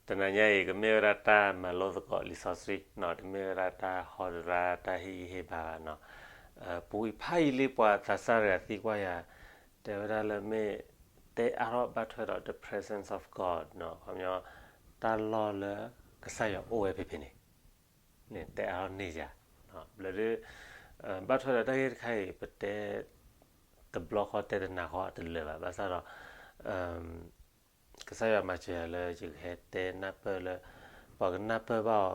တနၤညါအံၤ ကမ့ၢ်ဝဲဒၣ်တၢ်မၤလိသကိးလံာ်စီဆှံနီၤ, တမ့ၢ်ဝဲဒၣ်တၢ်ဟီတရါ တၢ်ဟ့ၣ်ဂံၢ်ဟ့ၣ်ဘါဘၣ်နီၤ. ပူၤအံၤဖးယံာ်လံ ပှၤသးစၢ်တဂၤသံကွၢ်ယၤ, တဲဝဲဒၣ်လၢမ့ၢ်တဲအါထီၣ်ဘၣ်ထွဲဒီး the presence of God နီၤ, ခီပညီ တၢ်လီၢ်လၢကစၢ်ယွၤအိၣ်ဝဲဖဲဖဲန့ၣ် န့ၣ်တဲအါထီၣ်န့ၢ်ယၤ. ဘျီဒုး ဘၣ်ထွဲဒီးတၢ်ဂ့ၢ်တခါအံၤ ပတဲ တဘျီဃီတဲတနၤဃီအတလၢာ်ဘၣ်, ဘၣ်ဆၣ်ဒီး ကစၢ်ယွၤမၤစၢၤယၤလၢ ယကဟဲတဲနၢ်ပၢၢ်လၢ ပှၤကနၢ်ပၢၢ်ဘၣ်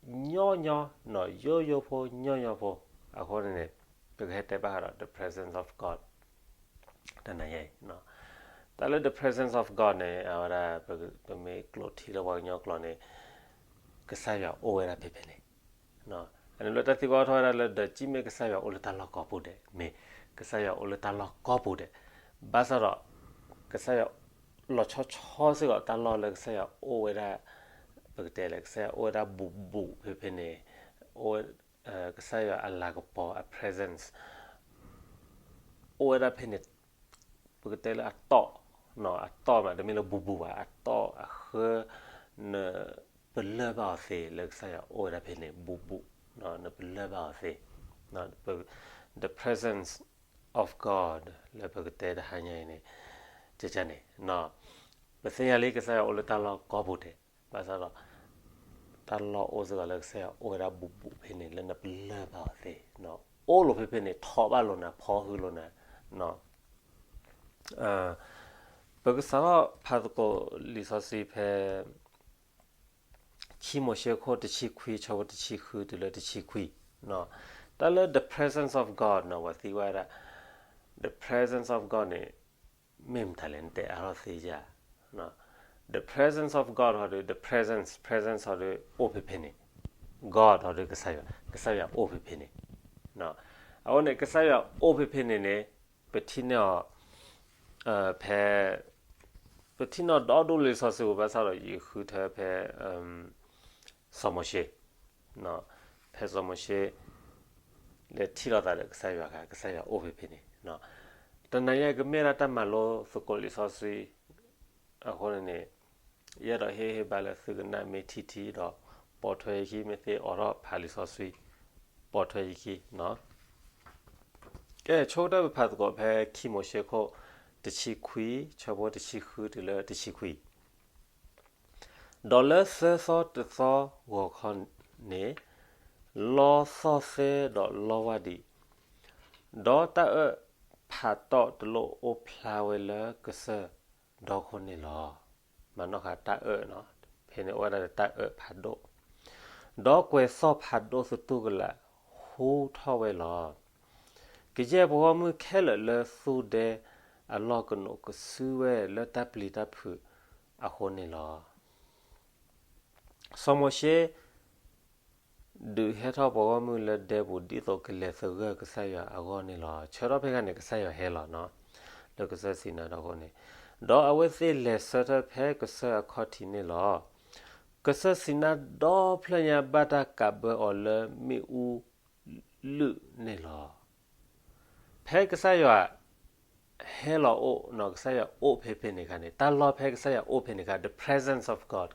အီၤ ညီညီနီၤ, ယိယိဖိညီညီဖိအဃိန့ၣ်န့ၣ် ပကဟဲတဲဘၣ်ဃးဒီး the presence of God တနၤညါအံၤ. တၢ်လၢ the presence of God န့ၣ် အဝဲဒၣ် ပမ့ၢ်ကျိးထံလၢပှၤကညီကျိာ်န့ၣ် ကစၢ်ယွၤအိၣ်ဝဲဒၣ်ဖဲဖဲန့ၣ် အန့ၣ်လၢတၢ်သံကွၢ်ထီၣ်ဝဲဒၣ်လၢ ဒီးကံၣ်မ့ၢ်ကစၢ်ယွၤအိၣ်လၢတၢ်လီၢ်ကိးပူၤဒဲး, မ့ၢ်ကစၢ်ယွၤအိၣ်လၢတၢ်လီၢ်ကိးပူၤဒဲး, ဘၣ်ဆၣ်ဒီး ကစၢ်ယွၤ လီၤဆီဆီစ့ၢ်ကီးတၢ်လီၢ်လၢကစၢ်ယွၤအိၣ်ဝဲဒၣ်, ပကတဲလၢ ကစၢ်ယွၤအိၣ်ဝဲဒၣ်ဘူးဘူးဖဲဖဲန့ၣ်, အိၣ်ဝဲ ကစၢ်ယွၤအလၤကပီၤအ presence အိၣ်ဝဲဒၣ်ဖဲန့ၣ်, ပကတဲလၢအတီၢ်, အတီၢ်မး တမ့ၢ်လၢဘူးဘူးဘၣ်, အတီၢ်အဃၢ နပလၢၢ်ဘၣ်အီၤသ့လၢကစၢ်ယွၤအိၣ်ဝဲဒၣ်ဖဲန့ၣ် ဘူးဘူး, နပလၢၢ်ဘၣ်အီၤသ့, the presence of God လၢပကတဲတဟါညါအံၤန့ၣ်, န့ၣ်, ပသ့ၣ်ညါလံကစၢ်ယွၤအိၣ်လၢတၢ်လီၢ်ကိးပူၤဒဲး, ဘၣ်ဆၣ်ဒီး တၢ်လီၢ်အိၣ်စ့ၢ်ကီးလၢကစၢ်ယွၤအိၣ်ဝဲဒၣ်ဘူးဘူးဖဲန့ၣ် လၢနပလၢၢ်ဘၣ်အီၤသ့, အိၣ်လိာ်ဖဲဖဲန့ၣ် ထီၣ်ဘၣ်လိာ်နၤ ဖီဃုာ်လိာ်နၤ, ပကစးထီၣ်ဖးသကိးလံာ်စီဆှံဖဲ ခံမိၤၡ့ခိၣ်တဆံခွံ ဆၢဖိတဆံဃုတုၤလၢတဆံခွံ, တၢ်လၢ the presence of God နီၤ ပှၤသံကွၢ်ဝဲဒၣ်, the presence of God န့ၣ် မ့ၢ်မတၤလဲၣ် နတဲအါထီၣ်သ့ဧါ. the presence of God ဟီဒီး the presence, presence ဟီဒီး အိၣ်ဖဲဖဲန့ၣ်, God ဟီဒီး ကစၢ်ယွၤ, ကစၢ်ယွၤအိၣ်ဖဲဖဲန့ၣ်, အဃိန့ၣ် ကစၢ်ယွၤအိၣ်ဖဲဖဲန့ၣ်န့ၣ် ပထံၣ်န့ၢ်အီၤ ဖဲ ပထံၣ်န့ၢ်ဒီဒူၣ်လံာ်စီဆှံပူၤ ဘၣ်ဆၣ်ဒီးယဃုထၢဖဲ စီၤမိၤၡ့, ဖဲစီၤမိၤၡ့ လဲၤထံၣ်လိာ်သးဒီးကစၢ်ယွၤအခါ ကစၢ်ယွၤအိၣ်ဖဲဖဲန့ၣ်, တနၤညါကမ့ၢ်ဒၣ်တၢ်မၤလိသကိးလံာ်စီဆှံ အဃိန့ၣ်န့ၣ် ယအဲၣ်ဒိးဟ့ၣ်ဂံၢ်ဟ့ၣ်ဘါလၢသုကနၣ်မ့ၢ်ထံထံဒီး ပိာ်ထွဲယခံ မ့ၢ်သ့အိးထီၣ်ဖးလံာ်စီဆှံ ပိာ်ထွဲယခံနီၤ. ကဲ ဆိကတၢၢ်ပဖးသကိးဖဲ ခံမိၤၡ့ခိၣ် တဆံခွံ ဆၢဖိတဆံဃုတုၤလၢတဆံခွံ, ဒီးလၢသၢသီတသီဂီၤခီန့ၣ် လီသီၣ်သဲဒီးလီဝၢ်ဒံး, ဒီးတၢ်အၢၣ်ဖးတီၣ်တလိၣ်အိၣ်ဖျါဝဲလၢကစၢၢ်ဒီခိၣ်န့ၣ်လီၤ. မၤနီၣ်ဃာ်တၢ်အၢၣ်နီၤ, ဖဲန့ၣ်အိၣ်ဝဲဒၣ်ဒီးတၢ်အၢၣ်ဖးဒိၣ်, ဒီးကွဲၤသီၣ်ဖးဒိၣ်သတူၢ်ကလာ်ဟူထီၣ်ဝဲလီၤ. ကယဲၢ်ပဂီၢ်မုၢ်ခဲလၢာ်လၢသူဒဲအလီၢ်ကနိးကစုဝဲလၢတၢ်ပျံၤတၢ်ဖုးအဃိန့ၣ်လီၤ. စီၤမိၤၡ့ ဒုးဟဲထီၣ်ပှၤဂီၢ်မုၢ်လၢဒဲပူၤ ဒ်သိးကလဲၤသဂၢၢ်ကစၢ်ယွၤအဂီၢ်န့ၣ်လီၤ. ဆၢထီၣ်ဖဲခါန့ၣ် ကစၢ်ယွၤဟဲလီၤနီၤ, လၢကစၢၢ်စံနါဒီခိၣ်န့ၣ်, ဒီးအဝဲသ့ၣ်လဲၤဆၢထၢၣ်ဖဲကစၢၢ်အခီၣ်ထံးန့ၣ်လီၤ. ကစၢၢ်စံနါဒီဖျၢၣ်ညါဘၣ်တၢ်ကးဘၢအီၤလၢမ့ၣ်အူလုၣ်န့ၣ်လီၤ. ဖဲကစၢ်ယွၤ ဟဲလီၤအိၣ်နီၤ, ကစၢ်ယွၤအိၣ်ဖဲဖဲန့ၣ်ခါန့ၣ်, တၢ်လီၢ်ဖဲကစၢ်ယွၤအိၣ်ဖဲန့ၣ်ခါ the presence of God,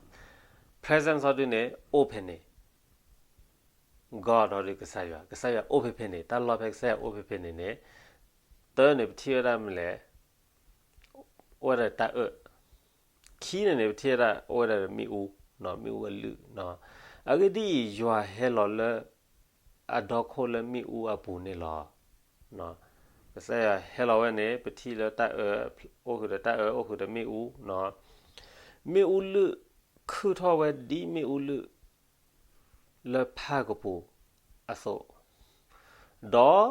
presence ဟီဒုန့ၣ် အိၣ်ဖဲန့ၣ်, God ဟီဒုကစၢ်ယွၤ, ကစၢ်ယွၤအိၣ်ဖဲဖဲန့ၣ်, တၢ်လီၢ်ဖဲကစၢ်ယွၤအိၣ်ဖဲဖဲန့ၣ်န့ၣ်, တၢန့ၣ် ပထံၣ်ဝဲဒၣ်မနုၤလဲၣ်, အိၣ်ဝဲဒၣ်တၢ်အၢၣ်, ခံန့ၣ်န့ၣ် ပထံၣ်ဝဲဒၣ် အိၣ်ဝဲဒၣ်ဒီးမ့ၣ်အူ, မ့ၣ်အူအလုၣ်, အဂ့ၢ်ဒ်အံၤ ယွၤဟဲလီၤလၢ အဒီခိၣ်လၢမ့ၣ်အူအပူၤန့ၣ်လီၤ. ကစၢ်ယွၤဟဲလီၤဝဲန့ၣ် ပထံၣ်လၢတၢ်အၢၣ်, အိၣ်ဃုာ်ဒီးတၢ်အၢၣ်, အိၣ်ဃုာ်ဒီးမ့ၣ်အူ, မ့ၣ်အူလုၣ်ခုၣ်ထီၣ်ဝဲဒ်မ့ၣ်အူလုၣ် လၢဖၣ်ကပူၤအသိး, ဒီး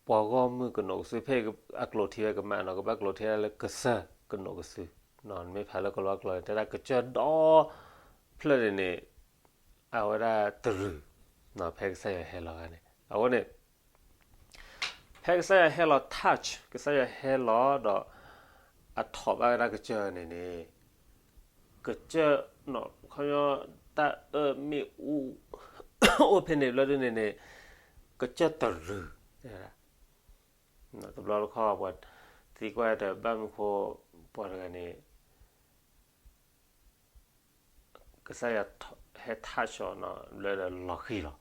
ပှၤဂီၢ်မုၢ်ကနိးကစု, ဖဲအကျိးထံဝဲကမၣ်နီၤ, ကဘၣ်ကျိးထံဝဲဒၣ်လၢကစၢၢ်ကနိးကစု, နမ့ၢ်ဖးလၢကလီကလီန့ၣ် တဲဒၣ်ကစၢၢ်ဒီဖျၢၣ်န့ၣ်န့ၣ် အဝဲဒၣ်တရုၤ, ဖဲကစၢ်ယွၤဟဲလီၤန့ၣ်, အဃိန့ၣ် ဖဲကစၢ်ယွၤဟဲလီၤ touch, ကစၢ်ယွၤဟဲလီၤဒီး အထီၣ်ဘၣ်ဝဲဒၣ်ကစၢၢ်န့ၣ်န့ၣ်, ကစၢၢ်, ခီပညီ တၢ်အၢၣ်မ့ၣ်အူ အိၣ်ဖဲန့ၣ်ဘျီဒုန့ၣ်န့ၣ်, ကစၢၢ်တရုၤ, တဘျီတခီၣ်ပှၤသံကွၢ်တၢ်ဘၣ်မနုၤဃိ ပှၤတဂၤန့ၣ် ကစၢ်ယွၤဟဲ touch အီၤ လၢလီၤဃံၤလီၤ.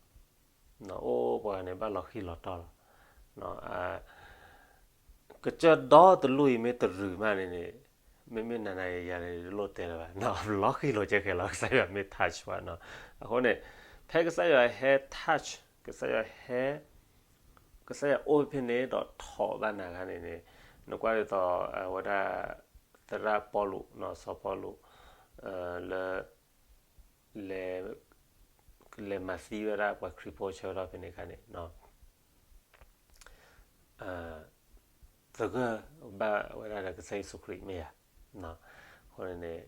အိၣ်ပှၤဂၤန့ၣ် ဘၣ်လီၤဃံၤလီၤတီၢ်လီၤ. ကစၢၢ်ဒီတလူၢ်အံၤမ့ၢ်တရုၤမးန့ၣ်န့ၣ်, မ့မ့ၢ်နၤနၤယၤယၤန့ၣ် တလိၣ်တဲလၢၤဘၣ်, လီၤဃံၤလီၤကဲဃဲလီၤ, ကစၢ်ယွၤမ့ၢ် touch ပှၤနီၤ. အဃိန့ၣ် ဖဲကစၢ်ယွၤဟဲ touch, ကစၢ်ယွၤဟဲ ကစၢ်ယွၤအိၣ်ဖဲဖဲန့ၣ် ဒီးထိးဘၣ်နၤခါန့ၣ်န့ၣ်, နကွၢ်ဒ်သိး အဝဲဒၣ် သရၣ်ပီလူး, စီၤပီလူး လၢ လဲၤ လဲၤမၤသံဝဲဒၣ်ပှၤခရံာ်ဖိဆၢကတီၢ်ဖဲန့ၣ်အခါန့ၣ် သဂၢၢ်ဘၣ်ဝဲဒၣ်ဒီးကစၢ်ယ့ၣ်ၡူးခရံာ်မ့ၢ်ဧါ. အဃိန့ၣ်န့ၣ်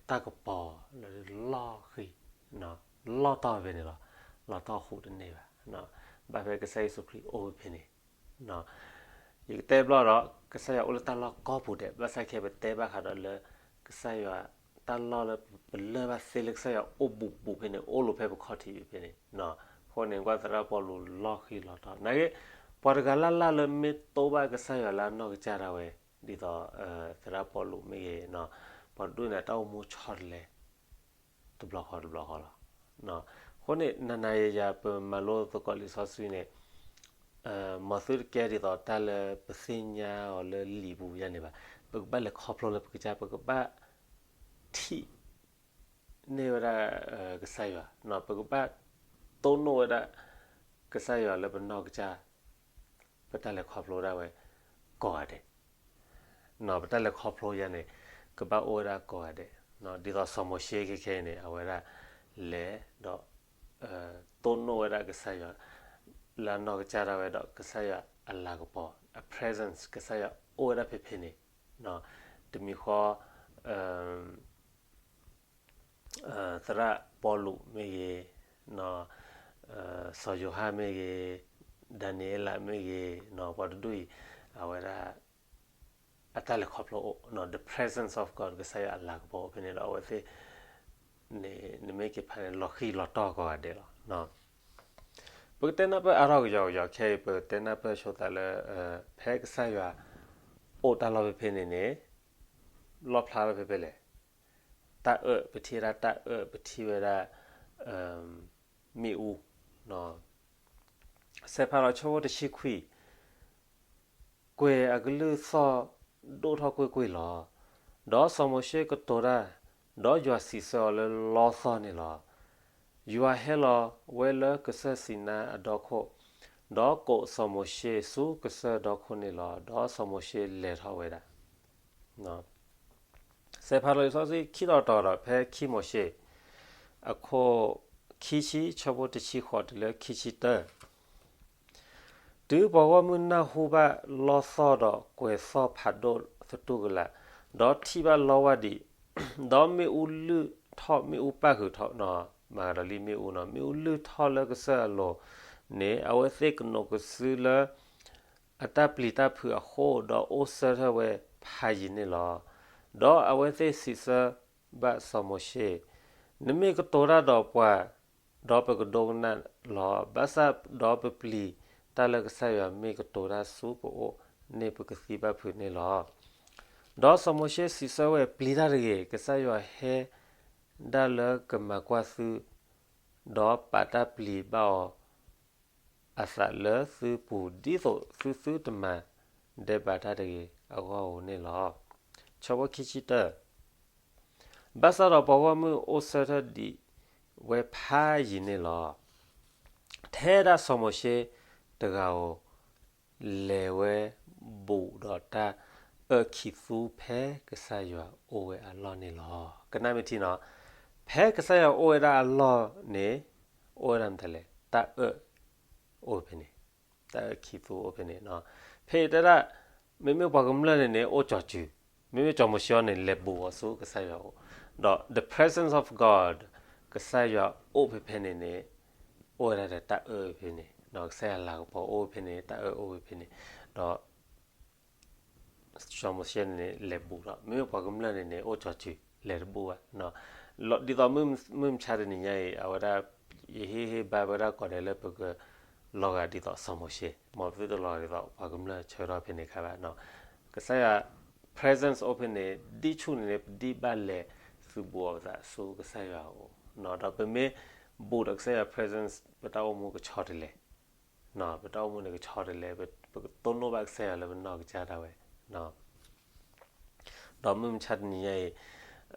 တၢ်ကပီၤလၢလီၤဃံၤ လီၤတီၢ်ဖဲန့ၣ်လီၤ. လီၤတီၢ်ဟူးတန့ၢ်ဘၣ်. ဘၣ်ဖဲကစၢ်ယ့ၣ်ၡူးခရံာ်အိၣ်ဖဲဖဲန့ၣ်, ယကတဲဘျီဒီး ကစၢ်ယွၤအိၣ်လၢတၢ်လီၢ်ကိးပူၤဒဲး, ဘၣ်ဆၣ်ခဲအံၤပတဲဘၣ်ဃးဒီးလၢ ကစၢ်ယွၤတၢ်လီၢ်လၢပလၢၢ်ဘၣ်သ့လၢကစၢ်ယွၤအိၣ်ဘူးဘူးဖဲန့ၣ် အိၣ်လီၤဖဲပခီၣ်ထံးဖဲန့ၣ်. အဃိန့ၣ် ကွၢ်သရၣ်ပီလူးလီၤဃံၤလီၤတီၢ်, နာ်က့ ပှၤတဂၤလၢ်လၢ်လၢမ့ၢ်တိဘၣ်ကစၢ်ယွၤလၢအနီၢ်ကစၢ်ဒၣ်ဝဲ ဒ်သိး သရၣ်ပီလူးမ့ၢ်ဂ့ၤ, ပှၤတဒူၣ်န့ၣ် တၢ်အိၣ်မူဆီတလဲ တဘျီဃီတဘျီဃီလီၤ. အဃိန့ၣ် နၤနၤယၤယၤ ပမၤလိသကိးလံာ်စီဆှံန့ၣ်, မ်သုတကဲဒ်သိးတၢ်လၢပသ့ၣ်ညါအီၤလၢလံာ်ပူၤယါန့ၣ်ဘၣ်. ပကဘၣ်လဲၤခီဖျိလၢပကစၢ်, ပကဘၣ်ထံၣ်န့ၢ်ဝဲဒၣ်ကစၢ်ယွၤ, ပကဘၣ်တိၢ်နီၣ်ဝဲဒၣ်ကစၢ်ယွၤလၢပနီၢ်ကစၢ် ပတၢ်လဲၤခီဖျိဒၣ်ဝဲကိးဂၤဒဲး, ပတၢ်လဲၤခီဖျိယါန့ၣ် ကဘၣ်အိၣ်ဝဲဒၣ်ကိးဂၤဒဲး, ဒ်သိးစီၤမိၤၡ့ခဲခဲအံၤန့ၣ် အဝဲဒၣ်လဲၤဒီး တိၢ်နီၣ်ဝဲဒၣ်ကစၢ်ယွၤ လၢအနီၢ်ကစၢ်ဒၣ်ဝဲဒီးကစၢ်ယွၤအလၤကပီၤ အ presence ကစၢ်ယွၤအိၣ်ဝဲဒၣ်ဖဲဖဲန့ၣ်, တမံၤဃီ သရၣ်ပီလူးမ့ၢ်ဂ့ၤ, စီၤယိၤဟၣ်မ့ၢ်ဂ့ၤ, ဒၤနံးယ့လးမ့ၢ်ဂ့ၤ, ပှၤတဒူၣ်အံၤ အဝဲဒၣ် အတၢ်လဲၤခီဖျိအိၣ် the presence of God ကစၢ်ယွၤအလၤကပီၤအိၣ်ဖဲန့ၣ်ဒီး အဝဲသ့ၣ်န့ၣ် နမ့ၢ်က့ၤဖးန့ၣ် လီၤဃံၤလီၤတီၢ်ကိးဂၤဒဲးလီၤ. ပကတဲနၢ်ပၢၢ်အါထီၣ်ကယီကယီခဲအံၤ ပကတဲနၢ်ပၢၢ်ဆိသးလၢ ဖဲကစၢ်ယွၤအိၣ်တၢ်လီၢ်ဖဲဖဲန့ၣ်န့ၣ် လီၣ်ဖျါလီၤဖဲဖဲလဲၣ်. တၢ်အၢၣ် ပထံၣ်ဝဲဒၣ်တၢ်အၢၣ် ပထံၣ်ဝဲဒၣ် မ့ၣ်အူ, စဲးဖးလီၤဆၢဖိတဆံခွံ, ကွဲၤအကလုၢ်သီၣ်ဒိၣ်ထီၣ်ကွ့ၢ်ကွ့ၢ်လီၤ. ဒီးစီၤမိၤၡ့ကတိၤတၢ်, ဒီးယွၤစံးဆၢအီၤလၢလီသီၣ်န့ၣ်လီၤ. ယွၤဟဲလီၤဝဲလၢကစၢၢ်စံၤနါအဒီခိၣ်, ဒီးကိးစီၤမိၤၡ့ဆူကစၢၢ်ဒီခိၣ်န့ၣ်လီၤ. ဒီးစီၤမိၤၡ့လဲၤထီၣ်ဝဲဒၣ် စဲးဖးလီၤလံာ်စီဆှံခံတီၤတီၤဒီး ဖဲခံမိၤၡ့ အခိၣ်ခံဆံ ဆၢဖိတဆံဃိးတုၤလၢခံဆံတၢ, တုၤပှၤဂီၢ်မုၢ်နၢ်ဟူဘၣ်လီသီၣ်ဒီးကွဲၤသီၣ်ဖးဒိၣ်သတူၢ်ကလာ်, ဒီးထံၣ်ဘၣ်လီဝၢ်ဒံး, ဒီးမ့ၣ်အူလုၢ်ထီၣ်မ့ၣ်အူပၣ်ဃုာ်ထီၣ်, မၤကဒီးလံမ့ၣ်အူနီၤ, မ့ၣ်အူလုၢ်ထီၣ်လၢကစၢၢ်အလိၤန့ၣ် အဝဲသ့ၣ်ကနိးကစုလၢ အတၢ်ပျံၤတၢ်ဖုးအဃိ ဒီးအိၣ်ဆၢထၢၣ်ဝဲဖးယံာ်န့ၣ်လီၤ. ဒီးအဝဲသ့ၣ်စံးဆၢဘၣ်စီၤမိၤၡ့, နမ့ၢ်ကတိၤတၢ်ဒီးပှၤ, ဒီးပကဒိကနၣ်လီၤ. ဘၣ်ဆၣ်ဒီးပပျံၤတၢ်လၢကစၢ်ယွၤမ့ၢ်ကတိၤတၢ်ဆူပအိၣ် န့ၣ်ပကသံဘၣ်ဖုးန့ၣ်လီၤ. ဒီးစီၤမိၤၡ့စံးဆၢဝဲ, ပျံၤတၢ်တဂ့ၤ, ကစၢ်ယွၤဟဲဒၣ်လၢကမၤကွၢ်သု ဒီးပာ်တၢ်ပျံၤဘၣ်အီၤ အသးလၢသုပူၤ ဒ်သိးသုသုတမၤဒဲးဘးတၢ်တဂ့ၤအဂီၢ်ဧိၤန့ၣ်လီၤ. ဆၢဖိခံဆံတၢ, ဘၣ်ဆၣ်ဒီးပှၤဂီၢ်မုၢ်အိၣ်ဆၢထၢၣ်ဒံးဝဲဖးယံာ်န့ၣ်လီၤ. ထဲဒၣ်စီၤမိၤၡ့တဂၤဧိၤ လဲၤဝဲဘူးဒီးတၢ်အၢၣ်ခံးသူဖဲကစၢ်ယွၤအိၣ်ဝဲအလီၢ်န့ၣ်လီၤ. ကနၣ်မ့ၢ်ထံနီၤ, ဖဲကစၢ်ယွၤအိၣ်ဝဲဒၣ်အလီၢ်န့ၣ် အိၣ်ဝဲဒၣ်မတၤလဲၣ်, တၢ်အၢၣ်အိၣ်ဖဲန့ၣ်, တၢ်အၢၣ်ခံးသူအိၣ်ဖဲန့ၣ်. ဖဲအံၤတဲဒၣ် မ့မ့ၢ်ပှၤကမျၢၢ်န့ၣ်န့ၣ် အိၣ်ကၠီၤစုၤ, မ့မ့ၢ်စီၤမိၤၡ့အံၤန့ၣ် လဲၤဘူးအီၤဆူကစၢ်ယွၤအအိၣ်, ဒီး the presence of God ကစၢ်ယွၤအိၣ်ဖဲဖဲန့ၣ်န့ၣ် အိၣ်ဝဲဒၣ်ဒီးတၢ်အၢၣ်ဖဲန့ၣ်, ကစၢ်ယွၤလၤကပီၤအိၣ်ဖဲန့ၣ် တၢ်အၢၣ်အိၣ်ဖဲဖဲန့ၣ်, ဒီး စီၤမိၤၡ့န့ၣ်န့ၣ် လဲၤဘူးဒီး မ့မ့ၢ်ပှၤကမျၢၢ်န့ၣ်န့ၣ် အိၣ်ကၠီၤစုၤ လဲၤတဘူးဘၣ်. ဒ်သိးမုၢ်မဆါတနံၤညါအံၤ အဝဲဒၣ် ယဟ့ၣ်ဟ့ၣ်ဘါဝဲဒၣ်ကိးဂၤဒဲးလၢပကလီၤဂာ်ဒ်သိးစီၤမိၤၡ့, မ်ပသုတလီၤဂာ်ဒ်သိးပှၤကမျၢၢ်ဆၢကတီၢ်ဖဲန့ၣ်အခါဘၣ်. ကစၢ်ယွၤ presence အိၣ်ဖဲန့ၣ် ဒ်ဆူၣ်န့ၣ်န့ၣ် ပဒံးဘၣ်လဲၤ သုးဘူးအီၤပသးဆူကစၢ်ယွၤအအိၣ်, ဒီးပမ့ၢ်ဘူးဒီးကစၢ်ယွၤ presence ပတၢ်အိၣ်မူကဆီတလဲ, ပတၢ်အိၣ်မူန့ၣ်ကဆီတလဲ, ပကတိၢ်နီၣ်ဘၣ်ကစၢ်ယွၤလၢပနီၢ်ကစၢ်ဒၣ်ဝဲ, ဒီးမုၢ်မဆါတနံၤညါ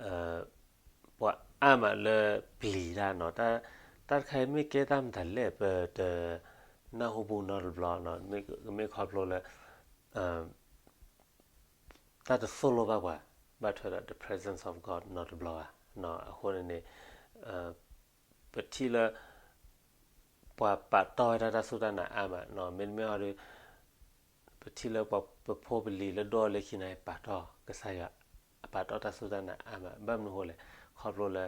အံၤ ပှၤအါမးလၢပျံၤတၢ်နီၤ, တၢ်တခါအံၤမ့ၢ်ကဲတၢ်မတၤလဲၣ် ပတနၢ်ဟူဘူးနီတဘျီ, မ့ၢ်ကမ့ၢ်ခီဖျိလၢ တၢ်တသိၣ်လိဘၣ်ပှၤ ဘၣ်ထွဲဒီး the presence of God နီတဘျီဘၣ်. အဃိန့ၣ်န့ၣ် ပထံၣ်လၢ ပှၤပာ်တီၢ်ဝဲဒၣ်တၢ်စူၢ်တၢ်နာ်အါမး, မ့တမ့ၢ်အီၤဒီး ပထံၣ်လၢပှၤပဖိပလံၤလၢဒိၣ်အီၤလၢခံန့ၣ် ပာ်တီၢ်ကစၢ်ယွၤ, အပာ်တီၢ်တၢ်စူၢ်တၢ်နာ်အါမး, ဘၣ်မနုၤအဃိလဲၣ်, ခီဖျိလၢ